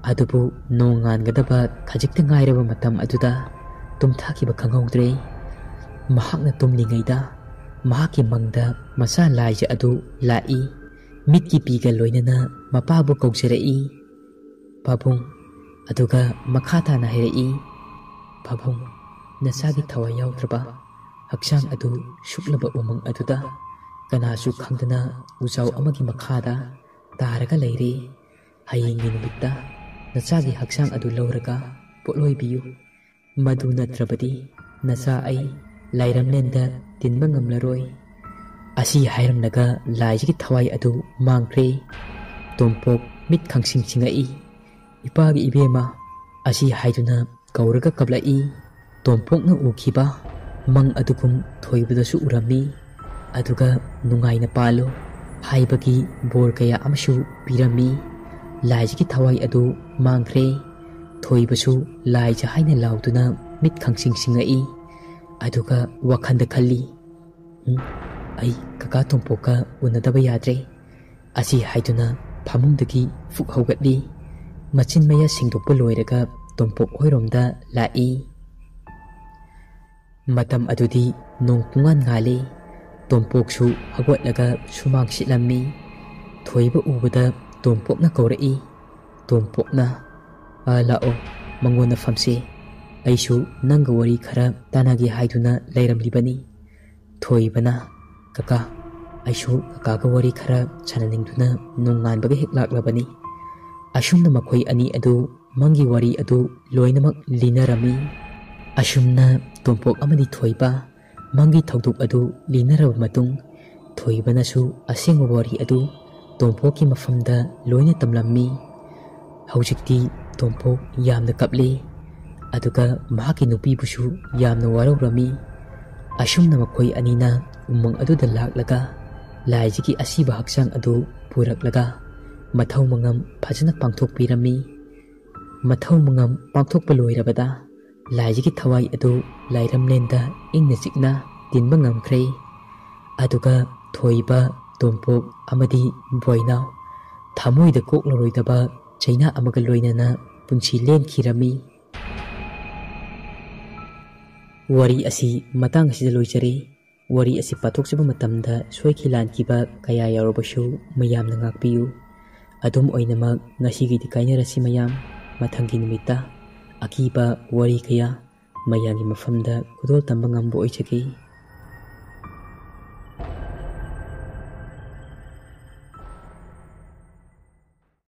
ꯑꯗꯨꯕꯨ ꯅꯣꯡ ꯉꯥꯟꯒꯗꯕ ꯈꯖꯤꯛꯇ ꯉꯥꯏꯔꯕ ꯃꯇꯝ ꯑꯗꯨꯗ ꯇꯨꯝꯊꯈꯤꯕ ꯈꯪꯍꯧꯗ꯭ꯔꯦ꯫ ꯃꯍꯥꯛꯅ ꯇꯨꯝꯂꯤꯉꯩꯗ ꯃꯍꯥꯛꯀꯤ ꯃꯪꯗ ꯃꯆꯥ ꯂꯥꯏꯖ ꯑꯗꯨ ꯂꯥꯛꯏ꯫ ꯃꯤꯠꯀꯤ ꯄꯤꯒ ꯂꯣꯏꯅꯅ ꯃꯄꯥꯕꯨ ꯀꯧꯖꯔꯛꯏ꯫ ꯄꯥꯕꯨꯡ꯫ ꯑꯗꯨꯒ ꯃꯈꯥ ꯇꯥꯅ ꯍꯥꯏꯔꯛꯏ, "ꯄꯥꯕꯨꯡ, ꯅꯆꯥꯒꯤ ꯊꯋꯥꯏ ꯌꯥꯎꯗ꯭ꯔꯕ ꯍꯛꯆꯥꯡ ꯑꯗꯨ ꯁꯨꯛꯂꯕ ꯎꯃꯪ ꯑꯗꯨꯗ ꯀꯅꯥꯁꯨ ꯈꯪꯗꯅ ꯎꯖꯥꯎ ꯑꯃꯒꯤ ꯃꯈꯥꯗ ꯇꯥꯔꯒ ꯂꯩꯔꯦ꯫ ꯍꯌꯦꯡꯒꯤ ꯅꯨꯃꯤꯠꯇ ꯅꯆꯥꯒꯤ ꯍꯛꯆꯥꯡ ꯑꯗꯨ ꯂꯧꯔꯒ ꯄꯣꯠꯂꯣꯏꯕꯤꯌꯨ꯫ ꯃꯗꯨ ꯅꯠꯇ꯭ꯔꯕꯗꯤ ꯅꯆꯥ ꯑꯩ ꯂꯥꯏꯔꯝꯂꯦꯟꯗ ꯇꯤꯟꯕ ꯉꯝꯂꯔꯣꯏ"꯫ ꯑꯁꯤ ꯍꯥꯏꯔꯝꯂꯒ ꯂꯥꯏꯖꯒꯤ ꯊꯋꯥꯏ ꯑꯗꯨ ꯃꯥꯡꯈ꯭ꯔꯦ꯫ ꯇꯣꯝꯄꯣꯛ ꯃꯤꯠ ꯈꯪꯁꯤꯡ ꯁꯤꯡꯉꯛꯏ꯫ "ꯏꯄꯥꯒꯤ ꯏꯕꯦꯝꯃ" ꯑꯁꯤ ꯍꯥꯏꯗꯨꯅ ꯀꯧꯔꯒ ꯀꯞꯂꯛꯏ꯫ ꯇꯣꯝꯄꯣꯛꯅ ꯎꯈꯤꯕ ꯃꯪ ꯑꯗꯨꯒꯨꯝ ꯊꯣꯏꯕꯗꯁꯨ ꯎꯔꯝꯃꯤ꯫ ꯑꯗꯨꯒ "ꯅꯨꯡꯉꯥꯏꯅ ꯄꯥꯜꯂꯨ" ꯍꯥꯏꯕꯒꯤ ꯕꯣꯔ ꯀꯌꯥ ꯑꯃꯁꯨ ꯄꯤꯔꯝꯃꯤ꯫ ꯂꯥꯏꯖꯒꯤ ꯊꯋꯥꯏ ꯑꯗꯨ ꯃꯥꯡꯈ꯭ꯔꯦ꯫ ꯊꯣꯏꯕꯁꯨ ꯂꯥꯏꯖ ꯍꯥꯏꯅ ꯂꯥꯎꯗꯨꯅ ꯃꯤꯠ ꯈꯪꯁꯤꯡ ꯁꯤꯡꯉꯛꯏ꯫ ꯑꯗꯨꯒ ꯋꯥꯈꯜꯗ ꯈꯜꯂꯤ, "ꯎꯝ, ꯑꯩ ꯀꯀꯥ ꯇꯣꯝꯄꯣꯛꯀ ꯎꯅꯗꯕ ꯌꯥꯗ꯭ꯔꯦ" ꯑꯁꯤ ꯍꯥꯏꯗꯨꯅ ꯐꯃꯨꯡꯗꯒꯤ ꯐꯨꯛ ꯍꯧꯒꯠꯂꯤ꯫ ꯃꯆꯤꯟ ꯃꯌꯥ ꯁꯦꯡꯗꯣꯛꯄ ꯂꯣꯏꯔꯒ ꯇꯣꯝꯄꯣꯛ ꯍꯣꯏꯔꯣꯝꯗ ꯂꯥꯛꯏ꯫ ꯃꯇꯝ ꯑꯗꯨꯗꯤ ꯅꯣꯡ ꯄꯨꯡꯉꯥꯟ ꯉꯥꯜꯂꯤ꯫ ꯇꯣꯝꯄꯣꯛꯁꯨ ꯍꯧꯒꯠꯂꯒ ꯁꯨꯃꯥꯡ ꯁꯤꯠꯂꯝꯃꯤ꯫ ꯊꯣꯏꯕ ꯎꯕꯗ ꯇꯣꯝꯄꯣꯛꯅ ꯀꯧꯔꯛꯏ꯫ ꯇꯣꯝꯄꯣꯛꯅ, "ꯑ, ꯂꯥꯛꯑꯣ, ꯃꯉꯣꯟꯗ ꯐꯝꯁꯤ꯫ ꯑꯩꯁꯨ ꯅꯪꯒ ꯋꯥꯔꯤ ꯈꯔ ꯇꯥꯟꯅꯒꯦ ꯍꯥꯏꯗꯨꯅ ꯂꯩꯔꯝꯂꯤꯕꯅꯤ"꯫ ꯊꯣꯏꯕꯅ, "ꯀꯀꯥ, ꯑꯩꯁꯨ ꯀꯀꯥꯒ ꯋꯥꯔꯤ ꯈꯔ ꯁꯥꯟꯅꯅꯤꯡꯗꯨꯅ ꯅꯣꯡꯉꯥꯟꯕꯒ ꯍꯦꯛ ꯂꯥꯛꯂꯕꯅꯤ"꯫ ꯑꯁꯨꯝꯅ ꯃꯈꯣꯏ ꯑꯅꯤ ꯑꯗꯨ ꯃꯪꯒꯤ ꯋꯥꯔꯤ ꯑꯗꯨ ꯂꯣꯏꯅꯃꯛ ꯂꯤꯅꯔꯝꯃꯤ꯫ ꯑꯁꯨꯝꯅ ꯇꯣꯝꯄꯣꯛ ꯑꯃꯗꯤ ꯊꯣꯏꯕ ꯃꯪꯒꯤ ꯊꯧꯗꯣꯛ ꯑꯗꯨ ꯂꯤꯅꯔꯕ ꯃꯇꯨꯡ, ꯊꯣꯏꯕꯅꯁꯨ ꯑꯁꯦꯡꯕ ꯋꯥꯔꯤ ꯑꯗꯨ ꯇꯣꯝꯄꯣꯛꯀꯤ ꯃꯐꯝꯗ ꯂꯣꯏꯅ ꯇꯝꯂꯝꯃꯤ꯫ ꯍꯧꯖꯤꯛꯇꯤ ꯇꯣꯝꯄꯣꯛ ꯌꯥꯝꯅ ꯀꯞꯂꯤ, ꯑꯗꯨꯒ ꯃꯍꯥꯛꯀꯤ ꯅꯨꯄꯤꯕꯨꯁꯨ ꯌꯥꯝꯅ ꯋꯥꯔꯧꯔꯝꯃꯤ꯫ ꯑꯁꯨꯝꯅ ꯃꯈꯣꯏ ꯑꯅꯤꯅ ꯎꯃꯪ ꯑꯗꯨꯗ ꯂꯥꯛꯂꯒ ꯂꯥꯏꯖꯒꯤ ꯑꯁꯤꯕ ꯍꯛꯆꯥꯡ ꯑꯗꯨ ꯄꯨꯔꯛꯂꯒ ꯃꯊꯧ ꯃꯉꯝ ꯐꯖꯅ ꯄꯥꯡꯊꯣꯛꯄꯤꯔꯝꯃꯤ꯫ ꯃꯊꯧ ꯃꯉꯝ ꯄꯥꯡꯊꯣꯛꯄ ꯂꯣꯏꯔꯕꯗ ꯂꯥꯏꯖꯒꯤ ꯊꯋꯥꯏ ꯑꯗꯨ ꯂꯥꯏꯔꯝꯂꯦꯟꯗ ꯏꯪꯅ ꯆꯤꯛꯅ ꯇꯤꯟꯕ ꯉꯝꯈ꯭ꯔꯦ꯫ ꯑꯗꯨꯒ ꯊꯣꯏꯕ, ꯇꯣꯝꯄꯣꯛ ꯑꯃꯗꯤ ꯕꯣꯏꯅꯥꯎ ꯊꯃꯣꯏꯗ ꯀꯣꯛꯂꯔꯣꯏꯗꯕ ꯆꯩꯅꯥ ꯑꯃꯒ ꯂꯣꯏꯅꯅ ꯄꯨꯟꯁꯤ ꯂꯦꯟꯈꯤꯔꯝꯃꯤ꯫ ꯋꯥꯔꯤ ꯑꯁꯤ ꯃꯇꯥꯡ ꯑꯁꯤꯗ ꯂꯣꯏꯖꯔꯦ꯫ ꯋꯥꯔꯤ ꯑꯁꯤ ꯄꯥꯊꯣꯛꯆꯕ ꯃꯇꯝꯗ ꯁꯣꯏꯈꯤ ꯂꯥꯟꯈꯤꯕ ꯀꯌꯥ ꯌꯥꯎꯔꯕꯁꯨ ꯃꯌꯥꯝꯅ ꯉꯥꯛꯄꯤꯌꯨ꯫ ꯑꯗꯨꯝ ꯑꯣꯏꯅꯃꯛ ꯉꯁꯤꯒꯤꯗꯤ ꯀꯥꯏꯅꯔꯁꯤ ꯃꯌꯥꯝ꯫ ꯃꯊꯪꯒꯤ ꯅꯨꯃꯤꯠꯇ ꯑꯀꯤꯕ ꯋꯥꯔꯤ ꯀꯌꯥ ꯃꯌꯥꯝꯒꯤ ꯃꯐꯝꯗ ꯈꯨꯗꯣꯜ ꯇꯝꯕ ꯉꯝꯕ ꯑꯣꯏꯖꯒꯦ꯫